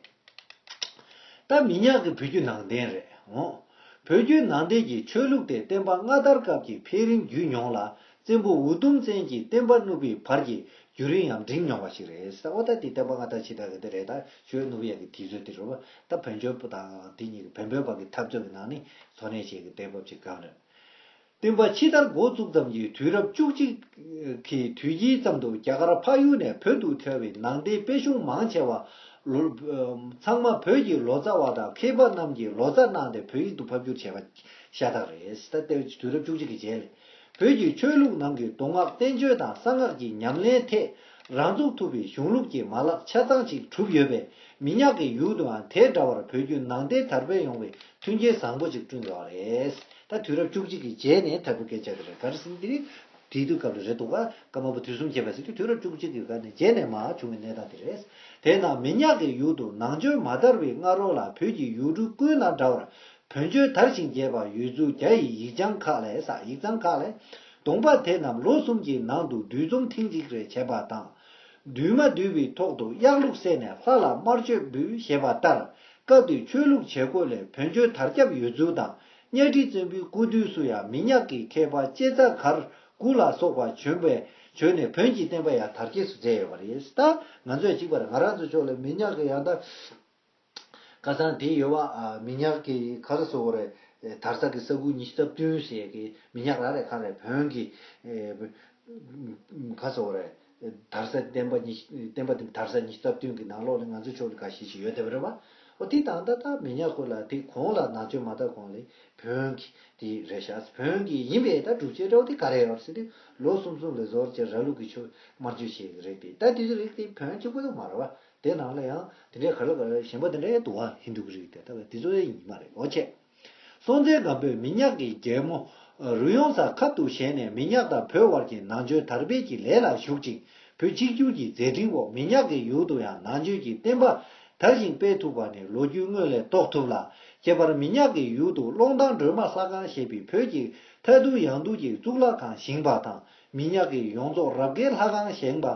ད་མི་ཉག་གི་བོད་བརྒྱུད་ནང་བསྟན་རེད་འོང་། བོད་བརྒྱུད་ནང་བསྟན་གྱི་ཆོས་ལུགས་དེ་བསྟན་པ་སྔ་དར་སྐབས་ཀྱི་འཕེལ་རིམ་བརྒྱུད་མྱོང་ལ། བཙན་པོ་འུ་དུམ་བཙན་གྱིས་བསྟན་པ་བསྣུབས་པའི་བར་གྱི་བརྒྱུད་རིམ་ཡང་འབྲིང་མྱོང་བ་ཞིག་རེད། ས་འོ་ད་དེ་བསྟན་པ་སྔ་དར་ཕྱི་དར་གྱི་དེ་རེད། ད་ཆོས་བསྣུབས་ཡག་གི་དུས་ཚོད་དེ་རེད་བ། ད་བོན་ཆོས་པོ་དང་དེ་གཉིས་ཀྱི་བོན་པོའི་བར་གྱི་འཐབ་རྩོད་ཀྱི་ནང་ནས་འཚོ་གནས་བྱེད་ཀྱི་བསྟན་པ་ཅིག་གང་རེད། བསྟན་པ་ཕྱི་དར་འགོ་བཙུགས་ཙམ་གྱི་དུས་རབས་བཅུ་གཅིག་གི་དུས་དཀྱིལ་ཙམ་དུ་རྒྱ་གར་འཕགས་ཡུལ་ནས་བོད་དུ་ཐར་བའི་ནང་བསྟན་དཔེ་གཞུང་མང་ཆེ་བ་ལོ། ཚང་མ་བོད་ཀྱི་ལོ་ཙཱ་བ་དང་མཁས་པ་རྣམས་ཀྱིས་ལོ་ཙཱ་གནང་སྟེ་བོད་ཡིག་ཏུ་ཕབ་བསྒྱུར་བྱས་པ་ཤ་སྟག་རེད། ད་ལྟའི་དུས་རབས་བཅུ་གཅིག་གི་རྗེས་ལ་བོད་ཀྱི་ཆོས་ལུགས་ནང་གི་མདོ་སྔགས་བསྟན་བཅོས་དང་གསང་སྔགས་ཀྱི་ཉམས་ལེན་ཐད་རང་ཚུགས་ཐུབ་པའི་གཞུང་ལུགས་ཀྱི་མ་ལག་ཆ་ཚང་ཅིག་གྲུབ་ཡོད་པས། མི་ཉག་གི་ཡུལ་དུའང་དེ་འདྲ་བར་བོད་བརྒྱུད་ནང་བསྟན་དར་སྤེལ་ཡོང་བའི་མཐུན་རྐྱེན་བཟང་པོ་ཅིག་བསྐྲུན་ཡོད་རེད། ད་དུས་རབས་བཅུ་གཅིག་གི་རྗེས་ནས་དར་བའི་སྐད་ཆ་དེ་རེད། ག་རེ་ཟེར་ན་དེ་རིང་དེའི་དུས་སྐབས་ལ་རེད་འདུག་ག་ཀརྨ་པ་དུས་གསུམ་མཁྱེན་པ་ཟེར་དུས་དུས་རབས་བཅུ་གཅིག་གི་སྐབས་ནས་རྗེས་ནས་མར་བྱུང་བའི་གནས་སྟངས་དེ་རེད། དེས་ན་མི་ཉག་གི་ཡུལ་དུ་ནང་ཆོས་མ་དར་བའི་སྔ་རོལ་ལ་བོད་ཀྱི་ཡུལ་གྲུ་ཀུན་ན་འདྲ་བར་བོན་ཆོས་དར་ཞིང་རྒྱས་པ་ཡོད་ཚུལ་རྒྱ་ཡི་ཡིག་བྱང་ཁག་ལས། ས་ཡིག་ཚང་ཁག་ལས། གདོང་པ་དེ་རྣམས་ལོ་གསུམ་གྱི་ནང་དུ་འདུས་འཛོམས་ཐེངས་གཅིག་རེ་བྱས་པ་དང་། འདུས་མ་འདུས་པའི་ཐོག་ཏུ་གཡག་ལུག་བསད་ནས་ལྷ་ལ་དམར་མཆོད་འབུལ་ཞེས་པ་ལྟར། སྐབས་དེའི་ཆོས་ལུགས་བྱེད་སྒོ་ལས་བོན་ཆོས་དར་ཁྱབ་ཡོད་ཚུལ་དང་། གཉའ་ཁྲི་བཙན་པོའི་སྐུ་དུས་སུ་ཡང་མི་ཉག་གི་མཁས་པ་ལྕེ་ཚ་གར་དགུ་ལ་སོགས་པ་བྱོན་པའི་བྱོན་ནས་བོན་གྱི་བསྟན་པ་ཡང་དར་རྒྱས་སུ་མཛད་ཡོད་པ་རེད། ད་ང་ཚོས་གཅིག་པར་ང་རང་ཚོ་ཕྱོགས་ལ་མི་ཉག་གི་ཡང་ད། ཁ་སང་དེ་ཡོད་པ། ཨ། མི་ཉག་གི་ག་རེ་ཟེར་དགོས་རེད། དར་ས་གི་ས་ཁུལ་ཉི་ཤུ་རྩ་བདུན་ཟེར་གི་མི་ཉག་རང་རེད། ག་རེ་བོན་གི། ཨེ། ག་རེ་ཟེར་དགོས་རེད། དར་ས་བསྟན་པ་ཉི་ཤུ་བསྟན་པ་དེ་དར་ས་ཉི་ཤུ་རྩ་བདུན་གི་ནང་ལོགས་ལ་ང་ཚོ་ཕྱོགས་ལ་འགའ་ཤས་ཤིག་ཡོད་བསྡད་པ་རེད་པ། འོ་དེ་དང་ད་ལྟ་མི་ཉག་ཁུལ་ལ་དེ་གོང་ལ་ནང་ཆོས་མ་དར་གོང་ལ་བོན་གི་དེ་རེད་ཤག་བོན་གི་ཡིན་པའི་ད་སྒྲུབ་བྱེད་འདྲ་བོ་དེ་ག་རེ་ཡོད་ཟེར་དུས་ལོ་གསུམ་གསུམ་ལ་ཟོར་བྱས་ར་ལུག་གི་ཆོས་དམར་མཆོད་བྱེད་ཀྱི་རེད་དེ། ད་དེ་ཚོ་རིགས་དེ་བོན་གཅིག་པུ་ཡང་མ་རེད་པ། དེ་ནང་ལ་ཡང་དེ་འདྲའི་ག་ལ་ག་ལ་གཞན་པ་དེ་འདྲའི་འདུག་པ། ཧིན་དུ་གི་རིགས་དེ་ལྟ་བུ་དེ་ཚོ་ཡང་ཡིན་མ་རེད། འོ་བྱས། སྲོང་བཙན་སྒམ་པོས་མི་ཉག་གི་རྒྱལ་མོ་རུ་ཡོང་ས་ཁབ་ཏུ་བཞེས་ནས་མི་ཉག་དང་བོད་དབར་གྱི་ནང་ཆོས་དར་སྤེལ་གྱི་ལས་ལ་ཞུགས་ཅིང་། བོད་གཅིག་གྱུར་གྱི་མཛད་འཕྲིན་འོག་མི་ཉག་གི་ཡུལ་དུ་ཡང་ནང་ཆོས་ཀྱི་བསྟན་པ་དར་ཞིང་སྤེལ་ཐུབ་པ་ནི་ལོ་རྒྱུས་དངོས་ལས་རྟོགས་ཐུབ་ལ། ཁྱད་པར་མི་ཉག་གི་ཡུལ་དུ་ཀློང་ཐང་སྒྲོལ་མ་ལྷ་ཁང་ཞེས་པའི་བོད་ཀྱི་མཐའ་ཐུག་ཡང་ཐུག་གི་གཙུག་ལག་ཁང་བཞེངས་པ་དང་། མི་ཉག་གི་ཡོངས་རྫོགས་རབ་དགའི་ལྷ་ཁང་བཞེངས་པ་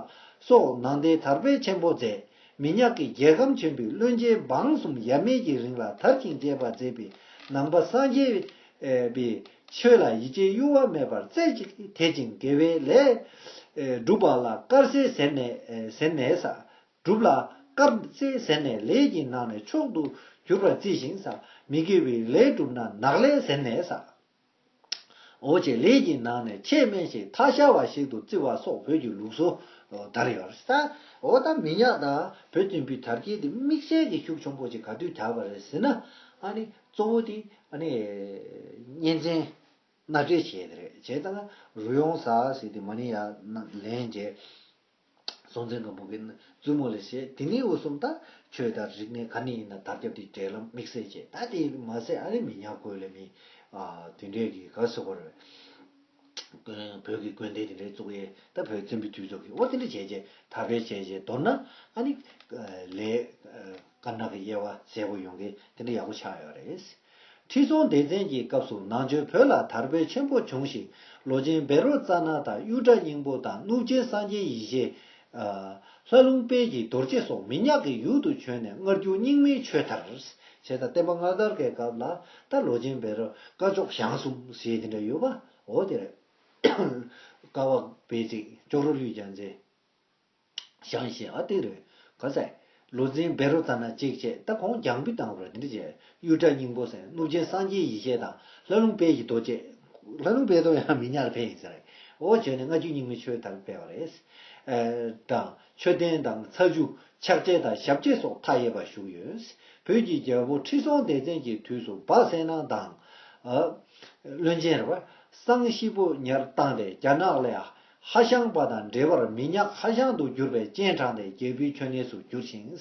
སོགས་ནང་བསྟན་དར་སྤེལ་ཆེན་པོ་མཛད། མི་ཉག་གི་རྒྱལ་ཁམས་ཆེན་པོའི་བློན་ཆེན་འབངས་གསུམ་ཡབ་མེས་ཀྱི་རིང་ལ་དར་ཞིང་རྒྱས་པར་མཛད་པའི་ནང་པ་སངས་རྒྱས་པའི་ཆོས་ལ་ཡིད་ཆེས་གཡོ་བ་མེད་པར་རྩེ་གཅིག་དད་ཅིང་དགེ་བའི་ལས་སྒྲུབ་པ་ལ་དཀར་ཟས་ཟེར་ནས་ཟེར་ནས་ས་སྒྲུབ་ལ། དཀར་རྩེ་ཟེར་ནས་ལས་ཀྱི་ནང་ནས་མཆོག་ཏུ་གྱུར་པར་བརྩི་ཞིང་ས། མི་དགེ་བའི་ལས་བསྒྲུབས་ན་ནག་ལས་ཟེར་ནས་ས། འོ་ཅེས་ལས་ཀྱི་ནང་ནས་ཆེས་དམན་ཞིང་ཐ་ཤལ་བ་ཞིག་ཏུ་བརྩི་བ་སོགས་བོད་ཀྱི་ལུགས་སྲོལ་དར་ཡོད་རེད་ས། འོ་ད་མི་ཉག་དང་བོད་བཙན་པོའི་དར་རྒྱས་དེ་དམིགས་བསལ་གྱི་ཤུགས་ཆེན་པོ་ཅིག་ག་དུས་དར་བ་རེད་ཟེར་ན། ཨ་ནི་གཙོ་བོ་དེ་ཨ་ནི་གཉན་བཙན་མནའ་འབྲེལ་བྱས་དེ་རེད། བྱས་ཙང་རུ་ཡོང་ས་ཟེར་དེ་མ་ཎི་ཡར་ལེན་བྱས། སྲོང་བཙན་སྒམ་པོ་གི་བཙུན་མོ་ལ་བྱས། དེ་ནས་འུ་གསུམ་ད་ཆོས་དང་རིག་གནས་ག་ནས་ཡིན་ན་དར་ཁྱབ་དེ་འབྲེལ་ལམ་དམིགས་བསལ་བྱས། ད་དེ་མ་ཟད་ཨ་ནི་མི་ཉག་ཁུལ་ལ་མི་ཨ་དེ་འདྲས་ཀྱི་ག་ཟེར་དགོས་རེད། བོད་ཀྱི་དགོན་སྡེ་དེ་འདྲས་བཙུགས་ཡས། ད་བོད་བཙན་པོའི་དུས་ཚོད་ཀྱི་འོ་དེ་འདྲ་བྱས་བྱས་དར་སྤེལ་བྱས་བྱས། མདོར་ན་ཨ་ནི་ལས་དཀར་ནག་གི་དབྱེ་བ་གསལ་པོ་ཡོང་གི་དེ་འདྲ་ཡག་པོ་ཆགས་ཡོད་རེད། ཁྲི་སྲོང་ལྡེ་བཙན་གྱི་སྐབས་སུ་ནང་ཆོས་བོད་ལ་དར་སྤེལ་ཆེན་པོ་བྱུང་ཞིང་། ལོ་ཆེན་བཻ་རོ་ཙ་ན་དང་གཡུ་སྒྲ་སྙིང་པོ་དང་གནུབས་ཆེན་སངས་རྒྱས་ཡེ་ཤེས། ལྷ་ལུང་དཔལ་གྱི་རྡོ་རྗེ་སོགས་མི་ཉག་གི་ཡུལ་དུ་བྱོན་ནས་སྔ་འགྱུར་རྙིང་མའི་ཆོས་དར། བྱས་ཙང་བསྟན་པ་སྔ་དར་གྱི་སྐབས་ལ་ད་ལོ་ཆེན་བཻ་རོ་སྐ་ཅོག་ཞང་གསུམ་ཟེར་དེ་འདྲ་ཡོད་པ། འོ་དེ་རེད། ཀ་བ་བེ་ཚིག་ཅོག་རོ་ཀླུའི་རྒྱལ་མཚན། ཞང་ཞེས་ཨ་དེ་རེད། ག་ས། ལོ་ཆེན་བཻ་རོ་ཙ་ན་གཅིག་བྱས། ད་ཁོང་རྒྱང་འབུད་བཏང་བ་རེད། དེ་འདྲ་བྱས། གཡུ་སྒྲ་སྙིང་པོ་ཟེར། གནུབས་ཆེན་སངས་རྒྱས་ཡེ་ཤེས་དང་ལྷ་ལུང་དཔལ་གྱི་རྡོ་རྗེ། ལྷ་ལུང་དཔལ་རྡོ་ཡང་མི་ཉག་ཕེབས་ཡིན་ས་རེད། འོ་བྱས་ནས་སྔ་འགྱུར་རྙིང་མའི་ཆོས་དར་སྤེལ་བ་རེད། ཨེ་དང་མཆོད་རྟེན་དང་ཚ་རྒྱུད་ཕྱག་རྗེས་དང་ཞབས་རྗེས་སོགས་མཐའ་ཡས་པ་བཞུགས་ཡོད། བོད་ཀྱི་རྒྱལ་པོ་ཁྲི་སྲོང་ལྡེ་བཙན་གྱི་དུས་སུ་སྦ་གསལ་སྣང་དང་། ཨ། བློན་ཆེན་རེད་པ། སང་ཤི་པོ་ཉར་བཏང་སྟེ་རྒྱ་ནག་ལས་ཧ་ཤང་པ་དང་འབྲེལ་བར་མི་ཉག་ཧ་ཤང་དུ་གྱུར་པའི་སྤྱན་དྲངས་ཏེ་རྒྱལ་པོའི་མཆོད་གནས་སུ་གྱུར་ཞིང་།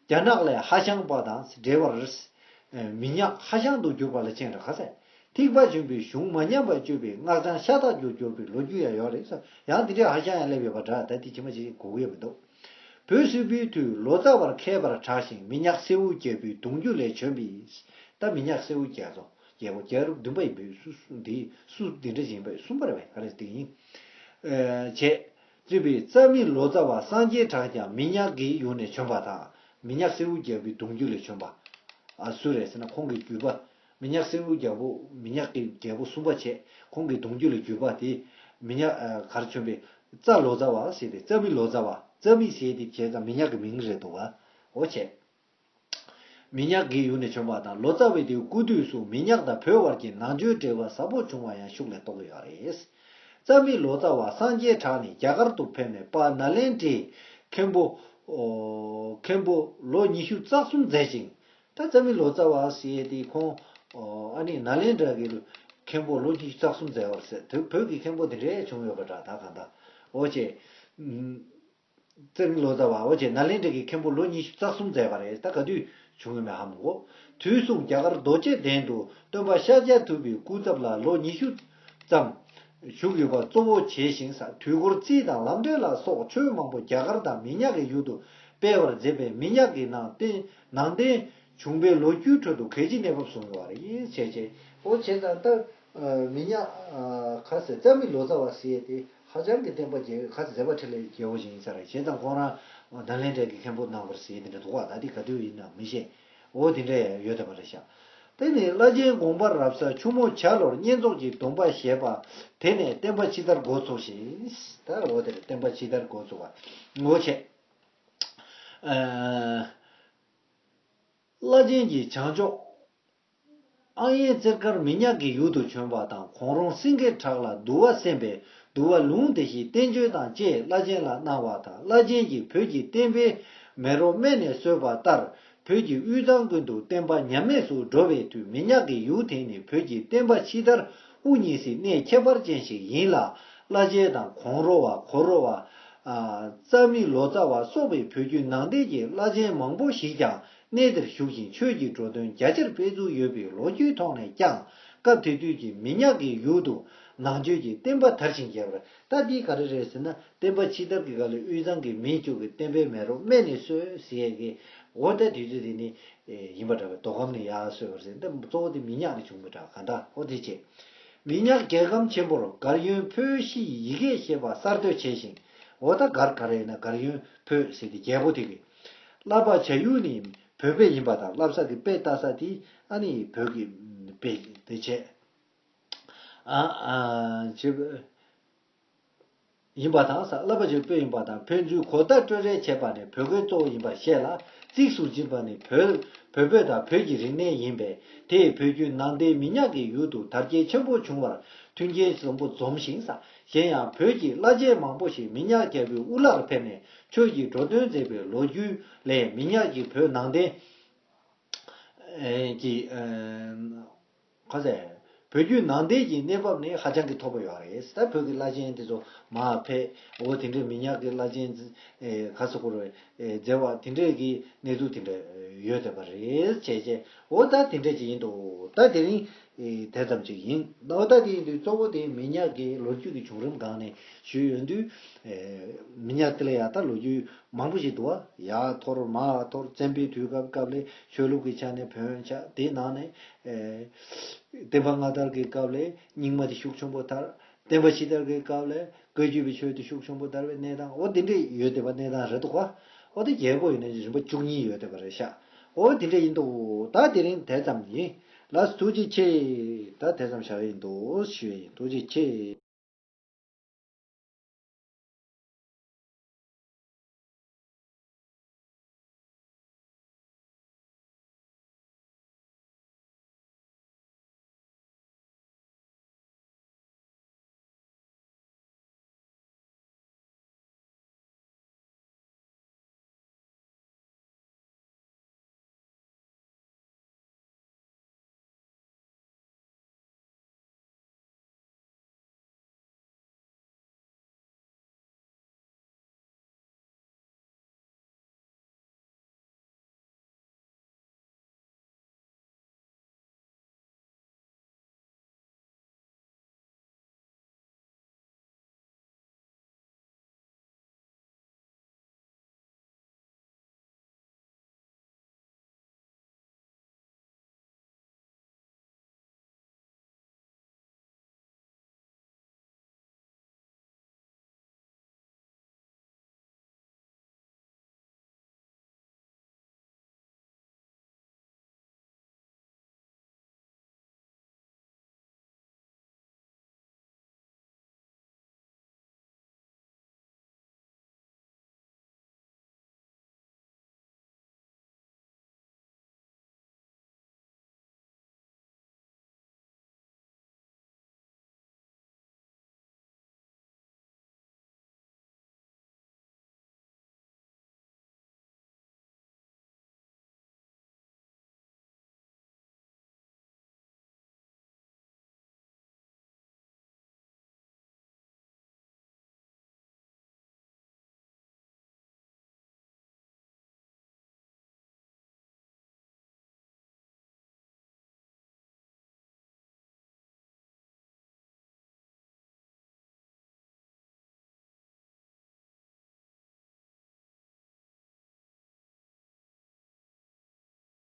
རྒྱ་ནག་ལས་ཧ་ཤང་པ་དང་འབྲེལ་བར་མི་ཉག་ཧ་ཤང་དུ་གྱུར་པ་ལ་སྤྱན་དྲངས། ག་ས། ཐེག་པ་ཆེན་པོའི་གཞུང་མ་ཉམས་པར་སྤྱོད་པའི་སྔགས་འཆང་ཤ་སྟག་རྒྱུར་གྱུར་པའི་ལོ་རྒྱུས་ཡང་ཡོད་རེད་ས། ཡང་འདི་འདྲའི་ཧ་ཤང་ཡང་སླེབས་ཡོད་པ་འདྲ། ད་དེ་ཕྱི་མ་ཅིག་གོ་གི་ཡོད་མི་འདུག་བོད་སིལ་བུའི་དུས་ལོ་ཙཱ་བར་མཁས་པར་གྲགས་ཤིང་། མི་ཉག་སེའུ་རྒྱལ་པོའི་གདུང་རྒྱུད་ལས་བྱོན་པའི། ད་མི་ཉག་སེའུ་རྒྱལ་ཚོ་རྒྱལ་པོ་རྒྱལ་རབས་བདུན་པ་ཡིན་པའི་སུ་སུ་འདི་སུ་འདི་འདྲ་ཞིག་ཡིན་པའི་གསུམ་པ་རེད་པས། ག་རེ་དེ་ཡིན། ཨེ་བྱས། བཙུན་པའི་རྩ་མི་ལོ་ཙཱ་བ་སངས་རྒྱས་གྲགས་ཀྱང་མི་ཉག་གི་ཡུལ་ནས་བྱོན་པ་དང་། མི་ཉག་སེའུ་རྒྱལ་པོའི་གདུང་རྒྱུད་ལས་བྱོན་པ། ཨ་སུ་རེད་ཟེར་ན་ཁོང་གི་རྒྱུད་པ། མི་ཉག་སེའུ་རྒྱལ་པོ་མི་ཉག་གི་རྒྱལ་པོ་གསུམ་པ་བྱས། ཁོང་གི་གདུང་རྒྱུད་ལས་རྒྱུད་པ་དེ། མི་ཉག་ཨ་གར་བྱོན་པའི་རྩ་ལོ་ཙཱ་བ་ཟེར་ཏེ། རྩ་མི་ལོ་ཙཱ་བ། རྩ་མི་ཟེར་དེ་བྱས་ཙང་མི་ཉག་གི་མིང་རེད་འདུག་བ། འོ་བྱས། མི་ཉག་གི་ཡུལ་ནས་བྱོན་པ་དང་ལོ་ཙཱ་བའི་དེའི་སྐུ་དུས་སུ་མི་ཉག་དང་བོད་བར་གྱི་ནང་ཆོས་འབྲེལ་བ་ཟབ་པོ་བྱུང་བ་ཡང་ཤུགས་ལས་རྟོགས་ཀྱི་ཡོད་རེད། རྩ་མི་ལོ་ཙཱ་བ་སངས་རྒྱས་གྲགས་ནི་རྒྱ་གར་དུ་ཕེབས་ནས་དཔལ་ནཱ་ལེནྡྲའི་མཁན་པོ། ཨོ། མཁན་པོ་ལོ་ཉི་ཤུ་རྩ་གསུམ་མཛད་ཅིང་། ད་རྩ་མི་ལོ་ཙཱ་བ་ཟེར་ཡས་དེ་ཁོང་། ཨོ། ཨ་ནི་ནཱ་ལེནྡྲ་གི་མཁན་པོ་ལོ་ཉི་ཤུ་རྩ་གསུམ་མཛད་པ་རེད་ཟེར། དེ་བོད་ཀྱི་མཁན་པོ་དེ་འདྲས་བྱུང་ཡོད་པ་འདྲ། ད་གང་ལྟར་འོ་བྱས། རྩ་མི་ལོ་ཙཱ་བ་འོ་བྱས་ནཱ་ལེནྡྲ་གི་མཁན་པོ་ལོ་ཉི་ཤུ་རྩ་གསུམ་མཛད་པ་རེད། ད་ག་དུས་བྱུང་ཡོད་མེད་ཧ་མ་གོ། དུས་གསུམ་རྒྱ་གར་རྡོ་རྗེ་གདན་དུ་སྟོན་པ་ཤཱཀྱ་ཐུབ་པའི་སྐུ་ཚབ་ལ་ལོ་ཉི་ཤུ་ཙམ་བཞུགས་ཡོད་པ་གཙོ་བོ་བྱས་ཤིང་། དུས་འཁོར་རྩིས་དང་ལམ་འབྲས་ལ་སོགས་ཆོས་མང་པོ་རྒྱ་གར་དང་མི་ཉག་གི་ཡུལ་དུ་སྤེལ་བར་མཛད་པས་མི་ཉག་གི་ནང་བསྟན་ནང་བསྟན་བྱུང་པའི་ལོ་རྒྱུས་ཁྲོད་དུ་གལ་ཆེའི་གནས་བབ་བཟུང་ཡོད་པ་རེད། བྱས་བྱས་འོ་བྱས་ཙང་ད་མི་ཉག་ཁ་ཟེར་རྩ་མི་ལོ་ཙཱ་བ་ཟེར་ཡས་དེ་ཧ་ཅང་གི་བསྟན་པ་རྒྱས། ཁ་ཟེར་མཛད་པ་འཕྲིན་ལས་རྒྱས་པོ་ཞིག་ཡིན་ས་རེད། བྱས་ཙང་ཁོང་རང་ནཱ་ལེནྡྲ་གི་མཁན་པོ་གནང་བར་ཟེར་དེ་འདྲ་འདུག་བ། ད་དེ་ག་དུས་ཡིན་ན་མི་ཤེས། འོ་དེ་འདྲ་ཡང་ཡོད་བསྡད་པ་རེད་ཤག་དེ་ནས་བླ་ཆེན་དགོངས་པ་རབ་གསལ་ཆུ་མོ་བྱ་ལོར་བསྙེན་རྫོགས་ཀྱི་སྡོམ་པ་བཞེས་པ་དེ་ནས་བསྟན་པ་ཕྱི་དར་འགོ་ཚུགས་ཤིང་། ད་འོ་དེར་བསྟན་པ་ཕྱི་དར་འགོ་ཚུགས་པ་ངོ་ཆེ། ཨ། བླ་ཆེན་གྱི་བྱང་ཕྱོགས་ཨང་ཡན་རྩེ་དཀར་མི་ཉག་གི་ཡུལ་དུ་བྱོན་པ་དང་། གོང་རོང་སེང་གེ་བྲག་ལ་འདུལ་བ་གསན་པས་འདུལ་བ་ལུང་དེ་བཞིན་བསྟན་བཅོས་དང་བཅས་བླ་ཆེན་ལ་གནང་བ་དང་། བླ་ཆེན་གྱིས་བོད་ཀྱི་བསྟན་པའི་མེ་རོ་སྨད་ནས་གསོས་པ་ལྟར། བོད་ཀྱི་དབུས་གཙང་ཀུན་ཏུ་བསྟན་པ་ཉམས་དམས་སུ་འགྲོ་བའི་དུས་མི་ཉག་གི་ཡུལ་དེ་ནི་བོད་ཀྱི་བསྟན་པ་ཕྱི་དར་དབུ་བརྙེས་སའི་གནས་ཁྱད་པར་ཅན་ཞིག་ཡིན་ལ། བླ་ཆེན་དང་གོང་རོ་བ་གོ་རོ་བ། རྩ་མི་ལོ་ཙཱ་བ་སོགས་པའི་བོད་བརྒྱུད་ནང་བསྟན་གྱི་བླ་ཆེན་མང་པོ་ཞིག་ཀྱང་གནས་དེར་བཞུགས་ཤིང་ཆོས་ཀྱི་འགྲོ་དོན་རྒྱ་ཆེར་སྤེལ་ཚུལ་ཡོད་པའི་ལོ་རྒྱུས་ཐོག་ནས་ཀྱང་སྐབས་དེ་དུས་ཀྱི་མི་ཉག་གི་ཡུལ་དུ་ནང་ཆོས་ཀྱི་བསྟན་པ་དར་ཞིང་རྒྱས་པར། ད་འདི་ག་རེ་རེད་ཟེར་ན། བསྟན་པ་ཕྱི་དར་གྱི་སྐབས་ལ་དབུས་གཙང་གི་མི་བཅུ་གིས་བསྟན་པའི་མེ་རོ་སྨད་ནས་གསོས་ཟེར་ཡས་ཀྱི་འོ་ད་དུས་ཚོད་དེ་ནི་ཡིན་པ་འདྲ་བའི། མདོ་ཁམས་ནས་ཡར་གསོས་པ་རེད་ཟེར། འདི་གཙོ་བོ་དེ་མི་ཉག་ནས་བྱུང་བ་འདྲ། གང་ལྟར་འོ་དེ་བྱས། མི་ཉག་རྒྱལ་ཁམས་ཆེན་པོར་མགར་གཡོན་ཕོ་བཞིས་ཡི་གེ་ཤེས་པ་གསར་གཏོད་བྱས་ཤིང་། འོ་ད་མགར་ག་རེ་ཡིན་ན་མགར་གཡོན་ཕོ་ཟེར་དེ་རྒྱལ་པོ་དེ་གི། བསླབ་པ་བྱ་ཡུལ་ནི་བོད་དཔེ་ཡིན་པ་དང་། བསླབ་ས་གི་དཔེ་ལྟ་ས་དེ་ཨ་ནི་བོད་ཀྱི་དཔེ་དེ་བྱས། ཨ་ཨ་བྱས། ཡིན་པ་དང་། ས་བསླབ་པ་ཅིག་པོད་ཡིན་པ་དང་། ཕན་ཚུན་གོ་བརྡ་སྤྲོད་རེས་བྱེད་པ་ནི་བོད་སྐད་གཙོ་བོ་ཡིན་པར་བཤད་ལ། གཙིགས་སུ་འཛིན་པ་ནི་བོད་བོད་བོད་དང་བོད་ཀྱི་རིག་གནས་ཡིན་པས། དེས་བོད་བརྒྱུད་ནང་བསྟན་མི་ཉག་གི་ཡུལ་དུ་དར་རྒྱས་ཆེན་པོ་བྱུང་བར་མཐུན་རྐྱེན་བཟང་པོ་འཛོམས་ཤིང་། ས་གཞན་ཡང་བོད་ཀྱི་བླ་ཆེན་མང་པོ་ཞིག་མི་ཉག་རྒྱལ་པོའི་དབུ་བླར་ཕེབས་ནས་ཆོས་ཀྱི་འགྲོ་དོན་མཛད་པའི་ལོ་རྒྱུས་ལས། མི་ཉག་གིས་བོད་ནང་བསྟན་ཨེ་གྱི་ཨེ་ག་ཟེར། བོད་བརྒྱུད་ནང་བསྟན་གྱི་གནས་བབ་ནི་ཧ་ཅང་གི་མཐོ་པོ་ཡོད་རེད། ད་བོད་ཀྱི་བླ་ཆེན་དེ་ཚོ་མར་ཕེབས། འོ་དེ་འདྲའི་མི་ཉག་གི་བླ་ཆེན་ཨེ་ག་ཟེར་དགོས་རེད། ཨེ་མཛད་པ་དེ་འདྲའི་གི་གནས་ཚུལ་དེ་འདྲ་ཡོད་བསྡད་པ་རེད། བྱས་བྱས་འོ་ད་དེ་འདྲ་ཅིག་ཡིན་འདུག་ད་དེ་རིང་ཨེ་དེ་ཙམ་ཅིག་ཡིན། འོ་ད་དེ་ཡིན་དུས་གཙོ་བོ་དེ་མི་ཉག་གི་ལོ་རྒྱུས་ཀྱི་བྱུང་རིམ་སྒང་ནས་ཞུས་ཡོང་དུས། ཨེ་མི་ཉག་དེ་ལ་ཡ་ད་ལོ་རྒྱུས་མང་པོ་ཞིག་འདུག་བ། ཡར་འཐོར་མར་འཐོར། བཙན་པོའི་དུས་སྐབས་སྐབས་ལ་ཆོས་ལུགས་ཀྱི་ཆ་ནས་བོན་ཆགས། དེའི་ནང་ནས་ཨེ་བསྟན་པ་སྔ་དར་གྱི་སྐབས་ལ་རྙིང་མ་དེ་ཤུགས་ཆེན་པོ་དར། བསྟན་པ་ཕྱི་དར་གྱི་སྐབས་ལ་བཀའ་བརྒྱུད་པའི་ཆོས་དེ་ཤུགས་ཆེན་པོ་དར་བའི་གནས་སྟངས། འོ་དེ་འདྲས་ཡོད་བསྡད་པ་གནས་སྟངས་རེད་འདུག་ག་འོ་དེ་རྒྱས་པོ་ཡིན་ན་རིམ་པ་བཅུ་གཉིས་ཡོད་བསྡད་པ་རེད་ཤག་འོ་དེ་འདྲས་ཡིན་འདུག་ད་དེ་རིང་དེ་ཙམ་ཡིན། ལགས་སོ། ཐུགས་རྗེ་ཆེ། ད་དེ་ཙམ་བཞག་ཡིན་འདུག་ཞུ་ཡིན། ཐུགས་རྗེ་ཆེ།